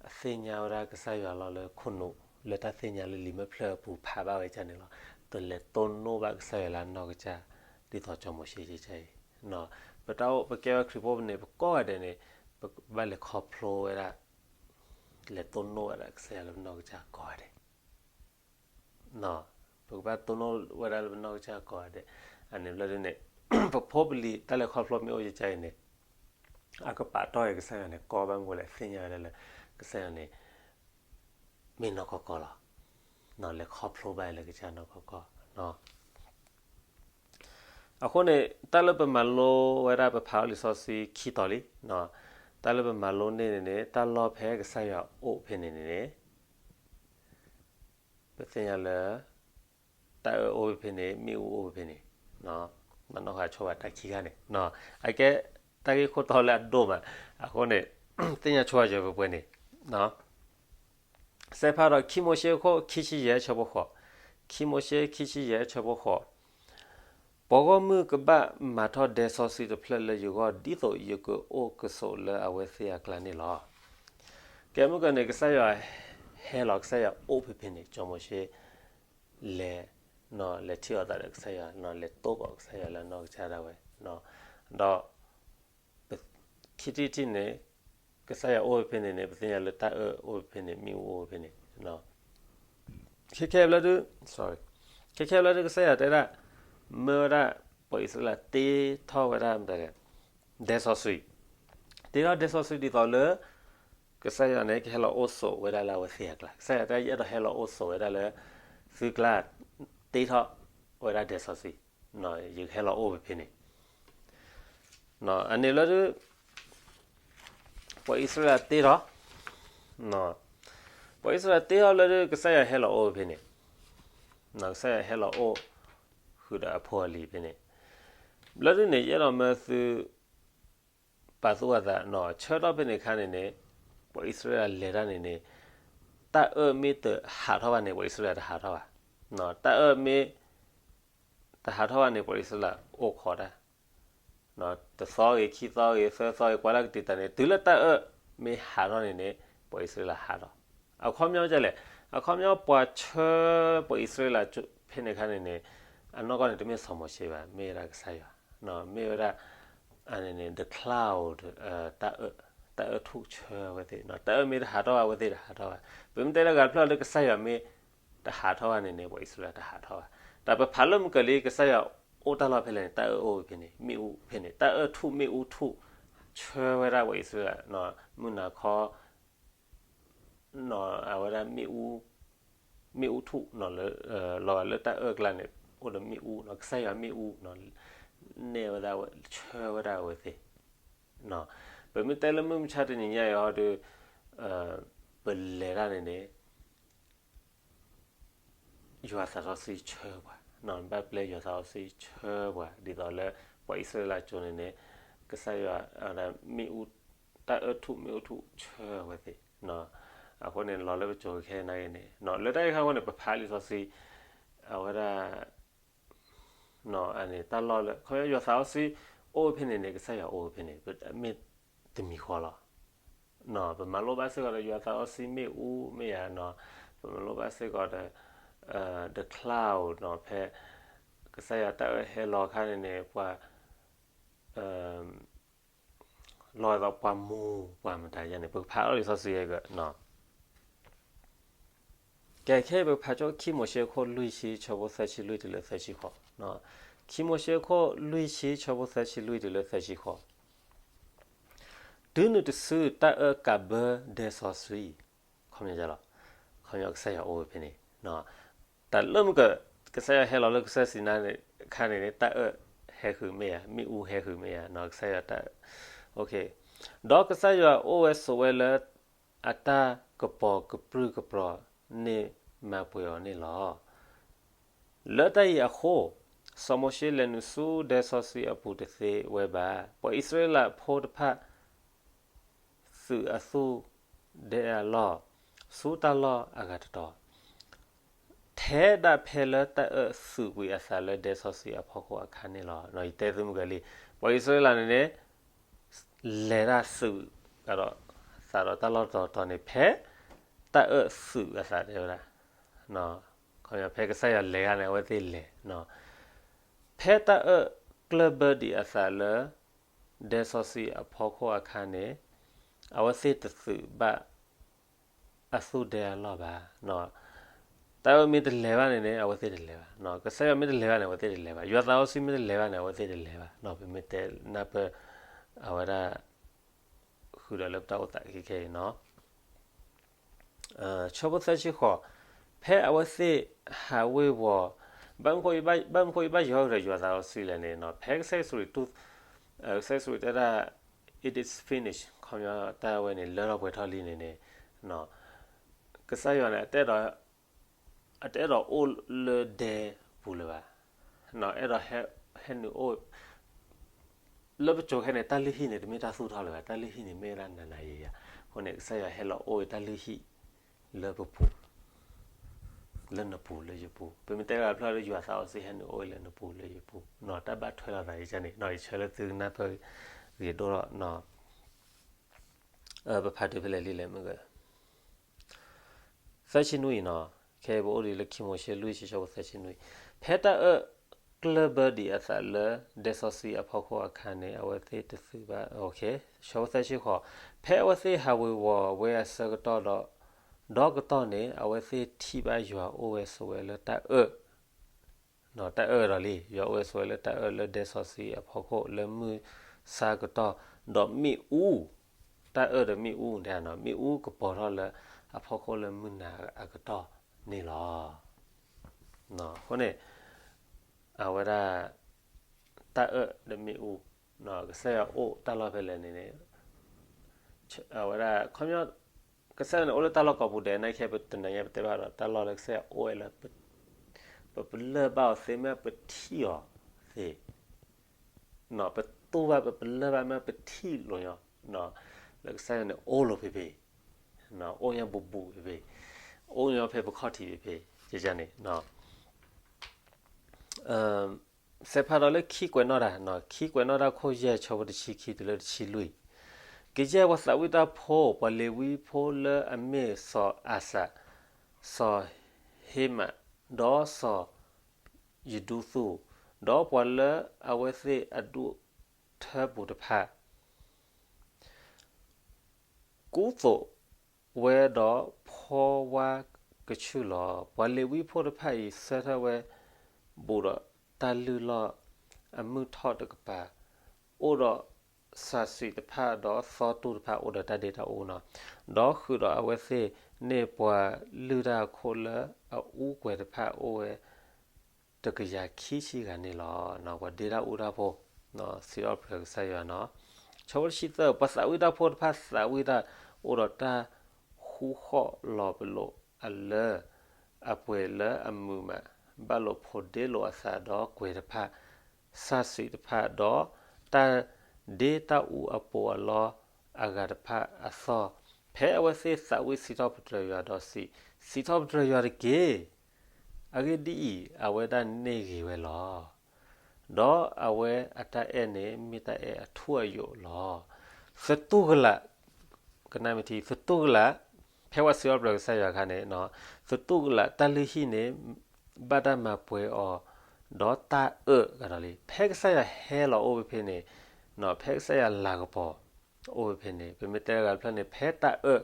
အသ့ၣ်ညါဝဲဒၣ်ကစၢ်ယွၤလီၤလၢခိၣ်နူာ်, လၢတၢ်သ့ၣ်ညါလၢလံာ်မဲာ်ဖျၢၣ်အပူၤဖးဘၣ်ဝဲဒၣ်န့ၣ်လီၤ. တလဲၤတိၢ်နီၣ်ဘၣ်ကစၢ်ယွၤလၢအနီၢ်ကစၢ် ဒ်သိးစီၤမိၤၡ့ကစၢ်အံၤ, ပတၢ်အိၣ် ပကဲဝဲခရံာ်ဖိပန့ၣ် ပကိးဂၤဒဲးန့ၣ် ပဘၣ်လဲၤခီဖျိဝဲဒၣ်, လဲၤတိၢ်နီၣ်ဝဲဒၣ်ကစၢ်ယွၤလၢပနီၢ်ကစၢ်ကိးဂၤဒဲး ပကဘၣ်တိၢ်နီၣ်ဝဲဒၣ်လၢပနီၢ်ကစၢ်ကိးဂၤဒဲး, အန့ၣ်ဘျီဒ်န့ၣ် ပဖိပလံၤတၢ်လဲၤခီဖျိမ့ၢ်အိၣ်ကကါအံၤန့ၣ်, အကပာ်တီၢ်အံၤကစၢ်ယွၤန့ၣ် ကီဘၣ်မနုၤလဲၣ်, သ့ၣ်ညါဝဲဒၣ်လၢ ကစၢ်ယွၤန့ၣ် မ့ၢ်နီၢ်ကီၢ်ကီၢ်လီၤ. လဲၤခီဖျိဘၣ်လၢကစၢ်နီၢ်ကီၢ်ကီၢ် အဃိန့ၣ် တၢ်လၢပမၤလိဝဲဒၣ် ပဖးအီၤလံာ်စီဆှံခံတီၤလံ, တၢ်လၢပမၤလိန့ၢ်န့ၣ်န့ၣ် တၢ်လီၢ်ဖဲကစၢ်ယွၤအိၣ်ဖဲန့ၣ်န့ၣ်န့ၣ် ပသ့ၣ်ညါလၢ တၢ်အၢအိၣ်ဖဲန့ၣ်, မ့ၣ်အူအိၣ်ဖဲန့ၣ်, မၤနီၣ်ဃာ်ဆိဘၣ်တၢ်ခံခါန့ၣ်, အကဲတၢ်ဂ့ၢ်ခိၣ်တီလၢအဒိၣ်မး, အဃိန့ၣ် သ့ၣ်ညါဆိယဲၢ်ပှဲၤပှဲၤန့ၣ် စဲးဖးဒီး ခံမိၤၡ့အခိၣ်ခံဆံယဲၢ်ဆၢဖိဃိး, ခံမိၤၡ့ခံဆံယဲၢ်ဆၢဖိဃိး, ပှၤဂီၢ်မုၢ်ကဘၣ်မၤထီၣ်ဒဲစီဆှံတဖျၢၣ်လၢယဂီၢ် ဒ်သိးယကအိၣ်ကဆိးလၢအဝဲသ့ၣ်အကျါန့ၣ်လီၤ. ကဲမုၢ်ကန့ၣ် ကစၢ်ယွၤဟဲလီၤ, ကစၢ်ယွၤအိၣ်ဖဲဖဲန့ၣ်, စီၤမိၤၡ့ လဲၤ, လဲၤထံၣ်အီၤသးဒီးကစၢ်ယွၤ, လဲၤတိၢ်ကီးကစၢ်ယွၤလၢနီၢ်ကစၢ်ဒၣ်ဝဲ, ဒီး ခံထံၣ်တထံၣ်န့ၣ် ကစၢ်ယွၤအိၣ်ဖဲန့ၣ်န့ၣ် ပသ့ၣ်ညါလၢတၢ်အၢအိၣ်ဖဲန့ၣ်, မ့ၣ်အူအိၣ်ဖဲန့ၣ်, ခဲခဲဘျီဒုး, ခဲခဲဘျီဒုး ကစၢ်ယွၤတဲဒၣ်, မၢဝဲဒၣ် ပှၤအံၣ်စရ့လးတ့ထီၣ်ဝဲဒၣ် ဒဲစီဆှံ, တ့ထီၣ်ဒဲစီဆှံဒ်သိးလၢ ကစၢ်ယွၤန့ၣ် ကဟဲလီၤအိၣ်ဆိးဝဲဒၣ်လၢအဝဲသ့ၣ်အကျါ, ကစၢ်ယွၤတၢ်ယအဲၣ်ဒိးဟဲလီၤအိၣ်ဆိးဝဲဒၣ်လၢ သုကျါ, တ့ထီၣ်ဝဲဒၣ်ဒဲစီဆှံ, ယကဟဲလီၤအိၣ်ဖဲဖဲန့ၣ်, အန့ၣ်လၢဒုး ပှၤအံၣ်စရ့လးတ့ထီၣ်, ပှၤအံၣ်စရ့လးတ့ထီၣ်လၢဒုး ကစၢ်ယွၤဟဲလီၤအိၣ်ဖဲန့ၣ်, ကစၢ်ယွၤဟဲလီၤအိၣ် ဃုာ်ဒီးအဖိအလံၤဖဲန့ၣ်, လၢဒုးန့ၣ် ယအဲၣ်ဒိးမၢသု ပာ်သူၣ်ပာ်သးနီၤ, ဆၢထီၣ်ဖဲန့ၣ်အခါန့ၣ်န့ၣ်, ပှၤအံၣ်စရ့လးလဲၤတၢ်န့ၣ်န့ၣ်, တၢ်အၢမ့ၢ်တဟးထီၣ်ဘၣ်န့ၣ် ပှၤအံၣ်စရ့လးတဟးထီၣ်ဘၣ်, တၢ်အၢမ့ၢ် တဟးထီၣ်ဘၣ်န့ၣ် ပှၤအံၣ်စရ့လးအိၣ်ခိးတၢ် တသီဂ့ၤ ခံသီဂ့ၤ သၢသီဂ့ၤ ကွၢ်လၢကတံာ်တာ်န့ၣ် တုၤလၢတၢ်အၢမ့ၢ်ဟးထီၣ်န့ၣ်န့ၣ် ပှၤအံၣ်စရ့လးဟးထီၣ်, အခီပညီဒ်လဲၣ်, အခီပညီပှၤဆှၢပှၤအံၣ်စရ့လးဖဲန့ၣ်အခါန့ၣ်န့ၣ်, အနီၢ်ကီၢ်န့ၣ် တမ့ၢ်စီၤမိၤၡ့ဘၣ်, မ့ၢ်ဝဲဒၣ်ကစၢ်ယွၤ, မ့ၢ်ဝဲဒၣ် အန့ၣ်န့ၣ် the cloud, တၢ်အၢထုးဆှၢအဝဲသ့ၣ်, တၢ်အၢမ့ၢ်တဟးထီၣ်ဘၣ် အဝဲသ့ၣ်တဟးထီၣ်ဘၣ်, ပမ့ၢ်တဲလၢဂၤတဖျၢၣ်လၢကစၢ်ယွၤမ့ၢ်တဟးထီၣ်ဘၣ်န့ၣ်န့ၣ် ပှၤအံၣ်စရ့လးတဟးထီၣ်ဘၣ်, တၢ်ပဖးလၢမုၢ်ကၢၤလံ ကစၢ်ယွၤအိၣ်တၢ်လီၢ်ဖဲလဲၣ်န့ၣ် တၢ်အၢအိၣ်ဖဲန့ၣ် မ့ၣ်အူဖဲန့ၣ် တၢ်အၢထုးမ့ၣ်အူထုး ဆှၢဝဲဒၣ်ပှၤအံၣ်စရ့လး မုၢ်နၤခီ အဝဲဒၣ် မ့ၣ်အူထုး လီၤဂာ်လၢတၢ်အၢကျါန့ၣ် အိၣ်ဒီးမ့ၣ်အူ ကစၢ်ယွၤမ့ၣ်အူ နဲၣ်ဝဲဒၣ် ဆှၢဝဲဒၣ်အဝဲသ့ၣ်, ပမ့ၢ်တဲလၢမုၢ်မဆါတနံၤညါအံၤဟီဒီး ပလဲၤတၢ်န့ၣ်န့ၣ် ယွၤသးစီဆှံဆှၢပှၤ, ဘၣ်ပျဲယွၤသးစီဆှံဆှၢပှၤ ဒ်သိးလၢ ပှၤအံၣ်စရ့လးကၠိန့ၣ်န့ၣ် ကစၢ်ယွၤ မ့ၣ်အူ တၢ်အၢထုးမ့ၣ်အူထုးဆှၢအဝဲသ့ၣ်, အဃိန့ၣ် လီၤလၢပကၠိခဲအံၤန့ၣ်, လၢတၢ်ဂ့ၢ်ခါအဃိန့ၣ် ပဖးလံာ်စီဆှံ အဝဲဒၣ် အန့ၣ် တၢ်လီၢ်လၢ ခီဖျိယွၤသးစီဆှံအိၣ်ဖဲန့ၣ်န့ၣ် ကစၢ်ယွၤအိၣ်ဖဲန့ၣ် မ့ၢ်တမံၤဃီလီၤ. ပမၤလိဘၣ်စ့ၢ်ကီးဒီး ယွၤသးစီဆှံမ့ၣ်အူမ့ၢ်ဧါ, ပမၤလိဘၣ်စ့ၢ်ကီးဒီး the cloud ဖဲ ကစၢ်ယွၤတၢ်အၢဟဲလီၤအခါန့ၣ်န့ၣ် ပှၤ လီၤဂာ်ဒီးပှၤမူ ပှၤမတၤယါန့ၣ် ပကဖးအီၤလံာ်စီဆှံယဲၢ်က ကဲ ခဲအံၤပကဖးကၠိခံမိၤၡ့အခိၣ်လွံၢ်ဆံ ဆၢဖိသၢဆံလွံၢ်တုၤလၢသၢဆံဃိး, ခံမိၤၡ့အခိၣ်လွံၢ်ဆံ ဆၢဖိသၢဆံလွံၢ်တုၤလၢသၢဆံဃိး, တုၤနုၤတစုတၢ်အၢၣ်ကးဘၢဒဲစီဆှံ, ခီပညီလီၤ, ခီပညီကစၢ်ယွၤအိၣ်ဝဲဖဲန့ၣ်, တၢ်လၢမုၢ်က ကစၢ်ယွၤဟဲလီၤလၢကစၢၢ်စံနါအခါန့ၣ် တၢ်အၢၣ်ဟဲဃုာ်မ့ၢ်ဧါ, မ့ၣ်အူဟဲဃုာ်မ့ၢ်ဧါ, ကစၢ်ယွၤတၢ်, ဒီးကစၢ်ယွၤအိၣ်ဝဲဆိးဝဲလၢ အတၢ်ကပီၤကပြုၢ်ကပြီၤန့ၣ်မၤပှဲၤအီၤန့ၣ်လီၤ. လၢတၢ်အံၤအဃိ, စီၤမိၤၡ့လဲၤနုာ်ဆူဒဲစီဆှံအပူၤတသ့ဝဲဘၣ်. ပှၤအံၣ်စရ့လးဖိတဖၣ် သုးအသူၣ်ဒဲအလီၢ် ဆူတၢ်လီၢ်အဂၤတတီၤ, ထဲဒၣ်ဖဲလၢတၢ်အၢၣ်သုးကွံာ်အသးလၢဒဲစီဆှံအဖီခိၣ်အခါန့ၣ်လီၤ. ယတဲသုမုၢ်ကလံ, ပှၤအံၣ်စရ့လးန့ၣ်န့ၣ် လဲၤတၢ်သုး သးဒီးတၢ်လီၢ်တတီၤန့ၣ် ဖဲတၢ်အၢၣ်သုးအသးတဲဝဲဒၣ်, ခီဖဲကစၢ်ယွၤလဲၤတၢ်န့ၣ် အဝဲသ့ၣ်လဲၤ, ဖဲတၢ်အၢၣ်ကျၢၢ်ဘၢဒံးအသးလၢ ဒဲစီဆှံအဖီခိၣ်အခါန့ၣ် အဝဲသ့ၣ်တသုးဘၣ် အသူၣ်ဒဲအလီၢ်ဘၣ်. တၢ်အၢၣ်မ့ၢ်တလဲၤဘၣ်န့ၣ်န့ၣ် အဝဲသ့ၣ်တလဲၤဘၣ်. ကစၢ်ယွၤမ့ၢ်တလဲၤဘၣ်န့ၣ် အဝဲသ့ၣ်တလဲၤဘၣ်. ယွၤသးစီဆှံမ့ၢ်တလဲၤဘၣ်န့ၣ် အဝဲသ့ၣ်တလဲၤဘၣ်. ပမ့ၢ်တဲနၢ်ပၢၢ် အဝဲဒၣ် ဃုာ်ဒီးလၢပတၢ်အိၣ်သးခဲခဲအံၤနီၤ ဆၢဖိသၢဆံဃိး, ဖဲအဝဲသ့ၣ်ဟးဝ့ၤဝီၤ, ဘၣ်မနုၤဃိ ဘၣ်မနုၤဃိဘၣ်ယွၤဒီးယွၤသးစီဆှံလဲၣ်န့ၣ်, ဖဲကစၢ်ယ့ၣ်ၡူးခရံာ်, ကစၢ်ယ့ၣ်ၡူးခရံာ်တဲဒၣ် it is finished ခီပညီတၢ်ဝဲန့ၣ် လၢထီၣ်ပှဲၤထီၣ်လံန့ၣ်န့ၣ်, ကစၢ်ယွၤန့ၣ် အတအဲၣ်ဒိးအိၣ်လၢဒဲပူၤလၢၤဘၣ်. အဲၣ်ဒိးဟဲနုာ်အိၣ် လၢပစိၤခဲန့ၣ် တၢ်လုၢ်ဟံၣ်န့ၣ် တမ့ၢ်တၢ်သူၣ်ထီၣ်လၢၤဘၣ်, တၢ်လုၢ်ဟံၣ်န့ၣ်မ့ၢ်ဝဲဒၣ်နးနးယံာ်ယံာ်, အဃိန့ၣ် ကစၢ်ယွၤဟဲလီၤအိၣ်တၢ်လုၢ်ဟံၣ်လၢပပူၤ, လၢနပူၤလၢယပူၤ, ပမ့ၢ်တဲဂၤဖျၢၣ်လၢယွၤသးစီဆှံဟဲနုာ်အိၣ်လၢနပူၤလၢယပူၤ, တၢ်ဘၣ်ထွဲလိာ်သးယန့ၣ် ယဆၢလၢသုကနၢ်ပၢၢ်ဂ့ၤဒိၣ်ထီၣ် ပဖးတုၤဖဲလဲၣ်လံလဲၣ်မ့ၢ်ဂ့ၤ သၢဆံနွံအံၤနီၤ, ခဲအံၤပအိၣ်ဒံးလၢခံမိၤၡ့လွံၢ်ဆံဆၢဖိသၢဆံနွံ, ဖဲတၢ်အၢၣ်ကျၢၢ်ဘၢဒံးအသးလၢဒဲစီဆှံအဖီခိၣ်အခါန့ၣ် အဝဲသ့ၣ်တသုးဘၣ်, ဆၢဖိသၢဆံဃိး, ဖဲအဝဲသ့ၣ်ဟးဝ့ၤဝီၤဝဲအဆၢကတီၢ်ဒီး, ဒီကတီၢ်န့ၣ် အဝဲသ့ၣ်ထံၣ်ဘၣ်ယွၤအိၣ်ဝဲဆိးဝဲလၢတၢ်အၢၣ် တၢ်အၢၣ်ဒီးလံ, ယွၤအိၣ်ဝဲဆိးဝဲလၢတၢ်အၢၣ်လၢဒဲစီဆှံအဖီခိၣ်လၢမုၢ်ဆါကတီၢ်, ဒီးမ့ၣ်အူ, တၢ်အၢၣ်ဒီးမ့ၣ်အူ, မ့ၣ်အူကပီၤထီၣ်လၢအဖီခိၣ်လၢမုၢ်နၤအကတီၢ်န့ၣ်လီၤ. အဃိန့ၣ် အဝဲဒၣ် တၢ်အၢၣ်ဒီးမ့ၣ်အူ, ကစၢ်ယွၤအိၣ်တၢ်လီၢ်ဖဲလဲၣ်န့ၣ်န့ၣ် အဝဲဒၣ် ခီပညီ ကစၢ်ယွၤန့ၣ်အိၣ်လၢတၢ်လီၢ်ကိးပူၤဒဲး နာ်က့ပတနၤညါပတဲဘၣ်ဒီး တၢ်လီၢ်လၢကစၢ်ယွၤအိၣ်ဝဲလၢ ပပလၢၢ်ဘၣ်အီၤသ့ မ့ၢ်ပထံၣ်အီၤသ့, ပတူၢ်ဘၣ် ပပလၢၢ်ဘၣ် မ့ၢ်ပထံၣ်လိာ်ညီ လၢကစၢ်ယွၤန့ၣ်အိၣ်လီၤဖဲဖဲ, အိၣ်ညီဘူးဘူးဖဲဖဲ, အိၣ်ညီဖဲပခီၣ်ထံးဖဲဖဲန့ၣ် စဲးဖးဒီးလၢခံကွဲးနီၣ်တၢ်, ခံကွဲးနီၣ်တၢ်ခိၣ်ယဲၢ် ဆၢဖိတဆံခံတုၤလၢတဆံလွံၢ်, ကယဲၢ်ပှၤသးဝံၣ်တၢ်ဖိ ပှၤလ့ၤဝံဖိလၢအမ့ၢ်စီၤအၤစး, စီၤဟ့မး, ဒီးစီၤယဒူသူၣ်, ဒီးပှၤလၢအဝဲသ့ၣ်အဒူၣ်ထၢပူၤတဖၣ် ကူသိးဝဲဒီးဖီဝါကဆူၣ်လီၤ. ပှၤလ့ၤဝံဖိတဖၣ်အံၤ ဆၢထၢၣ်ဝဲ ဘူးဒီးတၢ်လုၢ်လီၢ်အမုၢ်ထီၣ်တကပၤ, အိၣ်ဒီးစီၤစံးတဖၣ် ဒီးသီတူၢ်တဖၣ် အိၣ်ဒီးတၢ်ဒ့တၢ်အူနီၤ, ဒီးဃုာ်ဒီးအဝဲသ့ၣ်န့ၢ်ပှၤလုၢ်တၢ်အခိၣ်လၢအအူကွဲၤတဖၣ်အိၣ်ဝဲ တကယၤခံဆံဂၤန့ၣ်လီၤ. ပှၤဒ့တၢ်အူတၢ်ဖိ စံးထီၣ်ပတြၢၤကစၢ်ယွၤနီၤ. ဆၢဖိတဆံသၢ, ပှၤသးဝံၣ်တၢ်ဖိတဖၣ်သးဝံၣ်တၢ် အိၣ်ဒီးတၢ်ဃူဃီၣ်လီၤပလိာ်အလၢ အပှဲၤလၢအမုာ်မး, ဘၣ်လိာ်ဖိးဒ့လိာ်အသးဒီးကွဲၤတဖၣ်, စီၤစံးတဖၣ်, ဒီးတၢ်ဒ့တၢ်အူအပိာ်အလီအဂၤတဖၣ်အသီၣ်, ဖဲအဝဲသ့ၣ်သးဝံၣ်စံးထီၣ်ပတြၢၤယွၤဒီးစံး, စံးထီၣ်ပတြၢၤယွၤတက့ၢ်. အဂ့ၢ်ဒ်အံၤ, အဝဲဒၣ်န့ၢ်ဂ့ၤဝဲလီၤ. ဒီးအဝဲအတၢ်အဲၣ်န့ၣ် မ့ၢ်တၢ်အဲၣ်အထူအယိာ်လီၤ. သတူၢ်ကလာ်, ကနၣ်မ့ၢ်ထံ, သတူၢ်ကလာ်, ဖဲပှၤစံးထီၣ်ပတြၢၤကစၢ်ယွၤအခါန့ၣ်, သတူၢ်ကလာ်တၢ်လုၢ်ဟံၣ်န့ၣ် ဘၣ်တၢ်မၤပှဲၤအီၤ ဒီးတၢ်အၢၣ်ဂၤဒီးလံ. ဖဲကစၢ်ယွၤဟဲလီၤအိၣ်ဖဲဖဲန့ၣ်, ဖဲကစၢ်ယွၤလၤကပီၤအိၣ်ဖဲဖဲန့ၣ်, ပမ့ၢ်တဲဂၤဖျၢၣ်န့ၣ် ဖဲတၢ်အၢၣ်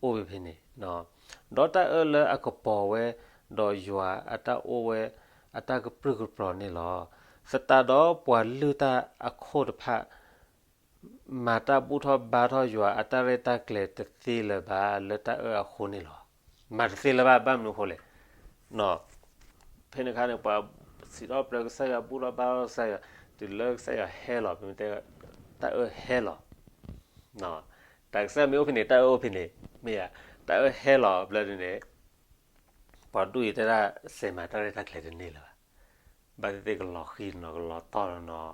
အိၣ်ဖဲဖဲန့ၣ်, ဒီးတၢ်အၢၣ်လၢအကပီၤဝဲ ဒီးယွၤအတၢ်အိၣ်ဝဲ အတၢ်ကပြုၢ်ကပြီၤန့ၣ်လီၤ. သတးဒီးပှၤလုၢ်တၢ်အခိၣ်တဖၣ် မၤတၢ်ဘူၣ်ထီၣ်ဘါထီၣ်ယွၤအတၢ်ရဲၣ်တၢ်ကျဲၤတသ့လၢၤဘၣ်လၢတၢ်အၢၣ်အဃိန့ၣ်လီၤ. မၤတသ့လၢၤဘၣ် ဘၣ်မနုၤအဃိလဲၣ်. ဖဲန့ၣ်အခါန့ၣ် ပှၤစံးထီၣ်ပတြၢၤကစၢ်ယွၤ ဘူၣ်ထီၣ်ဘါထီၣ်ကစၢ်ယွၤ တုၤလၢကစၢ်ယွၤဟဲလီၤ ပမ့ၢ်တဲ တၢ်အၢၣ်ဟဲလီၤ တၢ်ကစၢ်မ့ၢ်အိၣ်ဖဲန့ၣ် တၢ်အၢၣ်အိၣ်ဖဲန့ၣ် မ့ၢ်ဧါ, တၢ်အၢၣ်ဟဲလီၤဘျီဒုန့ၣ် ပှၤဒူၣ်အံၤတဲဒၣ် စဲးမၤတၢ်ရဲၣ်တၢ်ကျဲၤတန့ၢ်လၢၤဘၣ်. ဘၣ်သ့ၣ်သ့ၣ်ကလီၤဃံၤနီၤ ကလီၤတီၢ်နီၤ,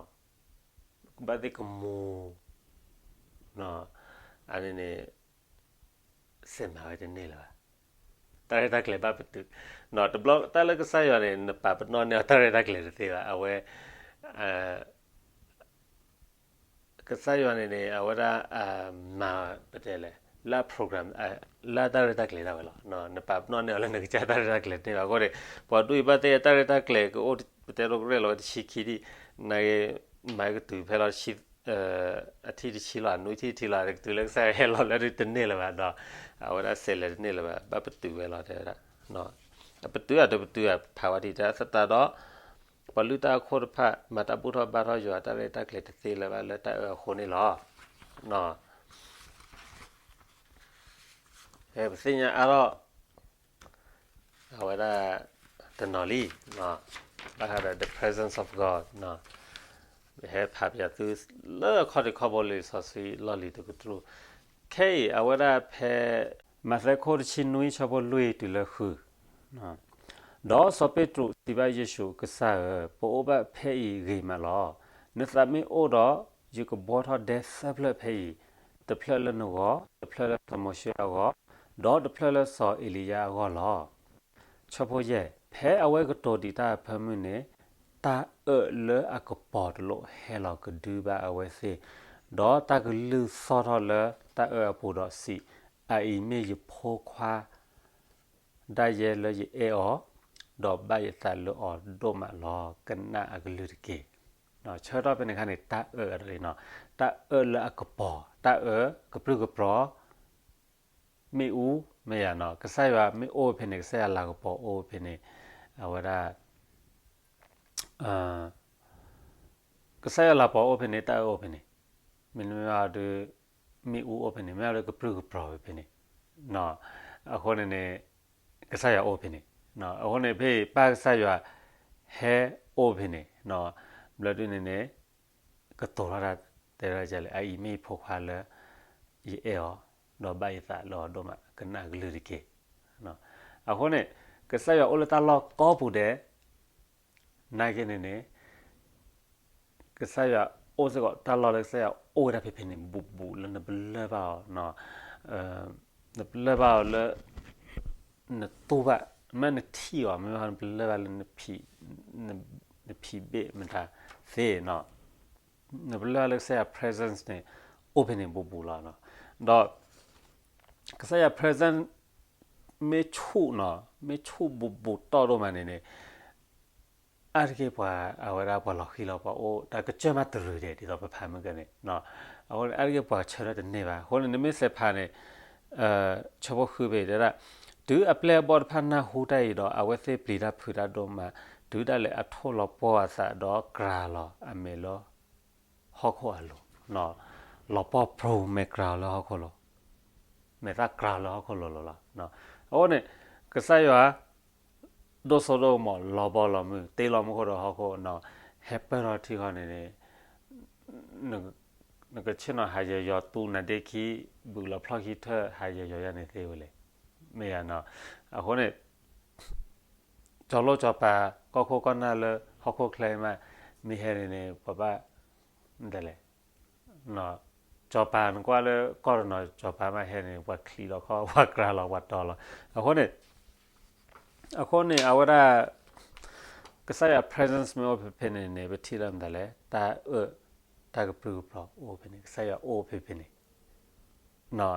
ဘၣ်သ့ၣ်ကမူၤ, အန့ၣ်န့ၣ် စဲးမၤဝဲတန့ၢ်လၢၤဘၣ်. တၢ်ရဲၣ်တၢ်ကျဲၤဘၣ်ပတုာ်, တဘျီတၢ်လၢကစၢ်ယွၤန့ၣ် နပာ်ပနီၣ်န့ၢ်အီၤတၢ်ရဲၣ်တၢ်ကျဲၤတသ့ဘၣ်. အဝဲ ကစၢ်ယွၤန့ၣ်န့ၣ် အဝဲဒၣ် မၤ ပတဲလဲၣ် လၢ program လၢတၢ်ရဲၣ်တၢ်ကျဲၤဒၣ်ဝဲလီၤ. နပာ်ပနီၣ်န့ၢ်အီၤလၢနကစၢ်တၢ်ရဲၣ်တၢ်ကျဲၤတန့ၢ်ဘၣ်အဃိန့ၣ် ပှၤဒူၣ်အံၤဘၣ်သ့ၣ်တၢ်ရဲၣ်တၢ်ကျဲၤကအိၣ် ပတဲဒိကရဲၣ်လီၤဝဲတဆံခံဒံၣ်, နမၤကတုၤဖဲလီၤ အထံၣ်တဆံလီၤ အနွံထံၣ်တဆံလီၤ ကတုၤလၢကစၢ်ယွၤဟဲလီၤလၢဒုတန့ၢ်လၢၤဘၣ်ဒီး အဝဲဒၣ်စဲးလဲၤတန့ၢ်လၢၤဘၣ် ဘၣ်ပတုာ်ဝဲလီၤတဲဝဲဒၣ်. အပတုာ်အဒုပတုာ် ဖးဝဲဒၣ်တၢ်သတးဒီး ပှၤလုၢ်တၢ်အခိၣ်တဖၣ် မၤတၢ်ဘူၣ်ထီၣ်ဘါထီၣ်ယွၤ တၢ်ရဲၣ်တၢ်ကျဲၤတသ့လၢၤဘၣ်လၢတၢ်အၢၣ်အဃိန့ၣ်လီၤ. ဖဲပသ့ၣ်ညါအါထီၣ် အဝဲဒၣ် တနီၤလံ ဘၣ်ဃးဒီး the presence of God ဟဲဖးပယီၤသုလၢအခီၣ်ထံးခီၣ်ဘိလံာ်စီဆှံလီၢ်လံၤတကတြူၢ်, ခဲအံၤ အဝဲဒၣ်ဖဲ မးသဲခိၣ်တဆံနွံဆၢဖိလွံၢ်တုၤလၢဃု, ဒီးစီၤပ့းတရူးစံးဘၣ်ယ့ၣ်ၡူး, ကစၢ်ဧၢ, ပအိၣ်ဘၣ်ဖဲအံၤဂ့ၤမးလီၤ. နသးမ့ၢ်အိၣ်ဒီး ယကဘှီထီၣ်ဒဲသၢဖျၢၣ်ဖဲအံၤ, တဖျၢၣ်လၢနဂီၢ်, တဖျၢၣ်လၢစီၤမိၤၡ့အဂီၢ်, ဒီးတဖျၢၣ်လၢစီၤအ့လံယၤအဂီၢ်လီၤ. ဆၢဖိယဲၢ်, ဖဲအဝဲကတိၤဒံးတၢ်အဖၢမုၢ်န့ၣ်, တၢ်အၢၣ်လၢအကပီၤတလိၣ်ဟဲလီၤကဒုဘၣ်အဝဲသ့ၣ်, ဒီးတၢ်ကလုၢ်သီၣ်ထီၣ်လၢတၢ်အၢၣ်အပူၤဒီးစံး, အအံၤမ့ၢ်ယဖိခွါ ဒၣ်ယဲလၢယအဲၣ်အီၤ, ဒီးဘၣ်ယသးလၢအီၤဒိၣ်မးလီၤ, ကနၣ်အကလုၢ်တက့ၢ်. ဆၢထီၣ်ဖဲန့ၣ်အခါန့ၣ် တၢ်အၢၣ်အဒိန့ၣ်, တၢ်အၢၣ်လၢအကပီၤ, တၢ်အၢၣ်ကပြုၢ်ကပြီၤ မ့ၣ်အူ, မ့ၢ်ယၤနီၤ, ကစၢ်ယွၤမ့ၢ်အိၣ်ဖဲန့ၣ် ကစၢ်ယွၤလၤကပီၤအိၣ်ဖဲန့ၣ်, အဝဲဒၣ် ကစၢ်ယွၤလၤကပီၤအိၣ်ဖဲန့ၣ် တၢ်အၢၣ်အိၣ်ဖဲန့ၣ်, မ့တမ့ၢ်ဘၣ်ဒီး မ့ၣ်အူအိၣ်ဖဲန့ၣ်, မ့ၢ်ဘၣ်ဒီးကပြုၢ်ကပြီၤဖဲန့ၣ်, အဃိန့ၣ်န့ၣ် ကစၢ်ယွၤအိၣ်ဖဲန့ၣ်, အဃိန့ၣ်ဖဲအံၤ ပၢ်ကစၢ်ယွၤဟဲအိၣ်ဖဲန့ၣ်, ဘျီဒုန့ၣ်န့ၣ် ကတိၤထီၣ်တၢ်တဲဝဲဒ်လဲၣ်, အအံၤမ့ၢ်ယဖိခွါလၢ ယအဲၣ်အီၤ, ဒီးဘၣ်ယသးလၢအီၤဒိၣ်မး, ကနၣ်အကလုၢ်တက့ၢ်. အဃိန့ၣ် ကစၢ်ယွၤအိၣ်လၢတၢ်လီၢ်ကိးပူၤဒဲး, နာ်က့န့ၣ်န့ၣ် ကစၢ်ယွၤအိၣ်စ့ၢ်ကီး တၢ်လီၢ်လၢကစၢ်ယွၤအိၣ်ဝဲဒၣ်ဖဲဖဲန့ၣ် ဘူးဘူးလၢနပလၢၢ်ဘၣ်အီၤ, နပလၢၢ်ဘၣ်အီၤလၢ နတူၢ်ဘၣ်, မ့ၢ်နထံၣ်အီၤ, မ့ၢ်နပလၢၢ်ဘၣ်လၢ နဖံးဘ့ၣ်မတၤသ့နီၤ, နပလၢၢ်ဘၣ်လၢကစၢ်ယွၤ presence န့ၣ် အိၣ်ဖဲန့ၣ်ဘူးဘူးလီၤ. ဒီး ကစၢ်ယွၤ presence မ့ၢ်ဆူၣ်နီၤ, မ့ၢ်ဆူၣ်ဘူးဘူးတီၢ်ဒိၣ်မးန့ၣ်န့ၣ် အါတက့ၢ်ပှၤ အဝဲဒၣ်ပှၤလီၤဃံၤလီၤ ပှၤအိၣ်တၢ်ကစၢၢ်မးတရူးဒဲး ဒ်သိးပဖးမုၢ်ကန့ၣ်, အဃိန့ၣ် အါတက့ၢ်ပှၤဆၢထၢၣ်တန့ၢ်ဘၣ်. အဃိန့ၣ် နမ့ၢ်စဲးဖးန့ၣ် ဆၢဖိဃုဖဲတဲဒၣ်, တုၤအပျဲၢ်အဘီၣ်တဖၣ်နၢ်ဟူတၢ်အံၤဒီး အဝဲသ့ၣ်ပျံၤတၢ်ဖုးတၢ်ဒိၣ်မး, တုၤဒၣ်လဲာ်အထိၣ်လီၤပှီၢ်အသးဒီးကြၤလီၤအမဲာ်လၢ ဟီၣ်ခိၣ်အလိၤ, လီၤပှီၢ်ပြူၤမဲာ်ကြၤလီၤလၢဟီၣ်ခိၣ်လိၤ, မဲာ်သၣ်ကြၤလၢဟီၣ်ခိၣ်လိၤလီၤ. အဃိန့ၣ် ကစၢ်ယွၤ ဒိၣ်စိဒိၣ်ကမီၤ လီၤဘီလီၤမုၢ် တ့လီၤမူခိၣ်ဒီးဟီၣ်ခိၣ်, ဟဲပၢၢ်ထီၣ်ထံဃီန့ၣ်န့ၣ် နကဆ့ၣ်နီၤဟးယၢၤယီၤ တူနၤဒ့ခံ ဘုးလီၤဖျီၣ်ခံထၢၣ် ဟးယၢၤယီၤယၤန့ၣ်သ့ဝဲလဲၣ်, မ့ၢ်ယၤနီၤ. အဃိန့ၣ် ကၠီလိၣ်ကၠီပၤ ကီၢ်ခိၣ်ကီၢ်နၢ်လၢဟီၣ်ခိၣ်ချၢအံၤမး မ့ၢ်ဟဲန့ၣ်န့ၣ် ပှၤဘၣ် မတၤလဲၣ် ကၠီပၤ နကွၢ်လၢကီၢ်တနီၤ ကၠီပၤမးဟဲန့ၣ် ပှၤချံးလီၤခီၣ် ပှၤကြၤလီၤ ပှၤတီၤလီၤ. အဃိန့ၣ် အဃိန့ၣ် အဝဲဒၣ် ကစၢ်ယွၤ presence မ့ၢ်အိၣ်ဖဲဖဲန့ၣ်န့ၣ် ပထံၣ်လၢမတၤလဲၣ် တၢ်အၢၣ် တၢ်ကပြုၢ်ကပြီၤအိၣ်ဖဲန့ၣ် ကစၢ်ယွၤအိၣ်ဖဲဖဲန့ၣ်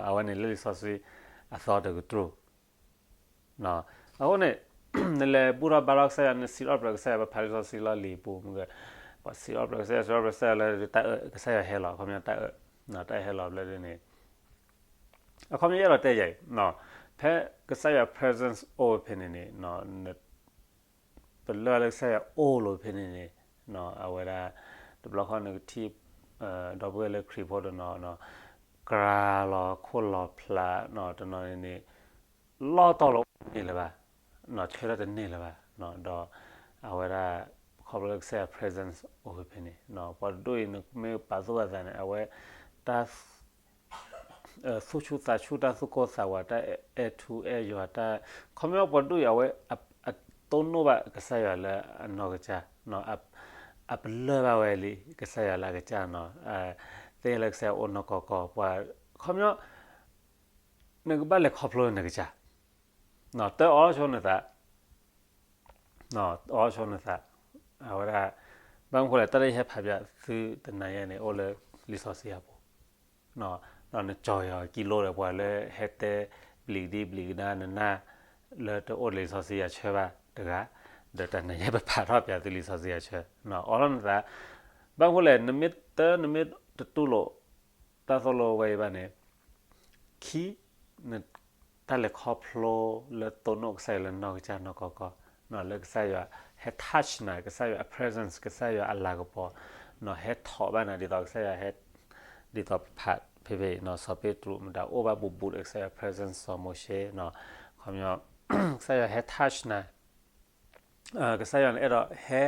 အဝဲန့ၣ်လၢလံာ်စီဆှံအသီတကတြူၢ် အဃိန့ၣ် နလဲၤဘူၣ်ထီၣ်ဘါထီၣ်ကစၢ်ယွၤ နစံးထီၣ်ပတြၢၤကစၢ်ယွၤ ပဖးလံာ်စီဆှံလီၢ်လံၤအပူၤ မ့ၢ်ဂ့ၤ ပှၤစံးထီၣ်ပတြၢၤကစၢ်ယွၤ စံးထီၣ်ပတြၢၤကစၢ်ယွၤလၢတၢ်အၢၣ် ကစၢ်ယွၤဟဲလီၤ အခီပညီတၢ်အၢၣ် တၢ်ဟဲလီၤဘျီဒ်န့ၣ် အခီပညီယအဲၣ်ဒိးတဲယၤအံၤ ဖဲကစၢ်ယွၤ presence အိၣ်ဖဲန့ၣ်န့ၣ် ပလၢၢ်လၢကစၢ်ယွၤအိၣ်လိၤဖဲန့ၣ်န့ၣ် အဝဲဒၣ် တဘျီဃီနကထံၣ် ဒီပုၢ်ဝဲၢ်လၢခရံာ်ဖိတနီၤနီၤ ကြၢးလီၤခိၣ်လီၤဖျးနီၤ တနီၤန့ၣ်န့ၣ် လီၢ်တီၢ်လီၤအိၣ်တန့ၢ်လၢၤဘၣ်, နီၤ ဆၢထၢၣ်တန့ၢ်လၢၤဘၣ်, ဒီးအဝဲဒၣ် ခီဖျိလၢကစၢ်ယွၤ presence အိၣ်ဖဲဖဲန့ၣ် ပှၤတဒူၣ်အံၤ နမ့ၢ်ပာ်သူၣ်ပာ်သးန့ၣ် အဝဲတၢ် သူၣ်ဆူၣ်သးဆူၣ် တၢ်သူၣ်ကိၢ်သးဝး တၢ်အဲၣ်ထူအဲၣ်ယွၤ တၢ် ခီပညီပှၤတဒူၣ်အံၤ အဝဲ အတိၢ်နီၣ်ဘၣ်ကစၢ်ယွၤလၢအနီၢ်ကစၢ်, အပလၢၢ်ဘၣ်ဝဲလံ ကစၢ်ယွၤလၢအကစၢ်နီၤ, သ့ၣ်ညါလၢကစၢ်ယွၤအိၣ်နီၢ်ကီၢ်ကီၢ် ပှၤ ခီပညီ နကဘၣ်လဲၤခီဖျိနကစၢ်, တၢ်အီၣ်ဆိနသး အီၣ်ဆိနသး, အဝဲဒၣ် ဘၣ်မနုၤဃိလဲၣ် တၢ်လၢယဟဲဖးပၠးသုတနၤညါန့ၣ် အိၣ်လၢလံာ်စီဆှံအပူၤ, ဒီးနကၠီၤယီၤကံလိဒီးပှၤလၢဟဲတဲဘျံးဒံဘျံးကဒါနနၢ် လၢတအိၣ်လၢလံာ်စီဆှံအဆၢဘၣ်တဂၤ, ဒီးတနၤညါပဖးထီၣ်ပၠးသုလံာ်စီဆှံအဆၢ, အီၣ်လီၤနသး, ဘၣ်မနုၤဃိလဲၣ် နမ့ၢ်တၢ် နမ့ၢ်တတူၢ်လိာ် တၢ်သိၣ်လိဝဲအံၤဘၣ်န့ၣ် ခံ တၢ်လဲၤခီဖျိလၢတိၢ်နီၣ်ကစၢ်ယွၤလၢနီၢ်ကစၢ်နီၢ်ကီၢ်ကီၢ်, လၢကစၢ်ယွၤဟဲ touch နၤ, ကစၢ်ယွၤအ presence ကစၢ်ယွၤအလၤကပီၤ ဟဲထီၣ်ဘၣ်နၤ ဒ်သိးကစၢ်ယွၤဟဲ ဒ်သိးပဖးဖဲဖဲအံၤ စီၤပ့းတရူးမတၤအိၣ်ဘၣ်ဘူးဘူးဒီး ကစၢ်ယွၤ presence စီၤမိၤၡ့, ခီပညီ ကစၢ်ယွၤဟဲ touch နၤ, ကစၢ်ယွၤန့ၣ်အဲၣ်ဒိးဟဲ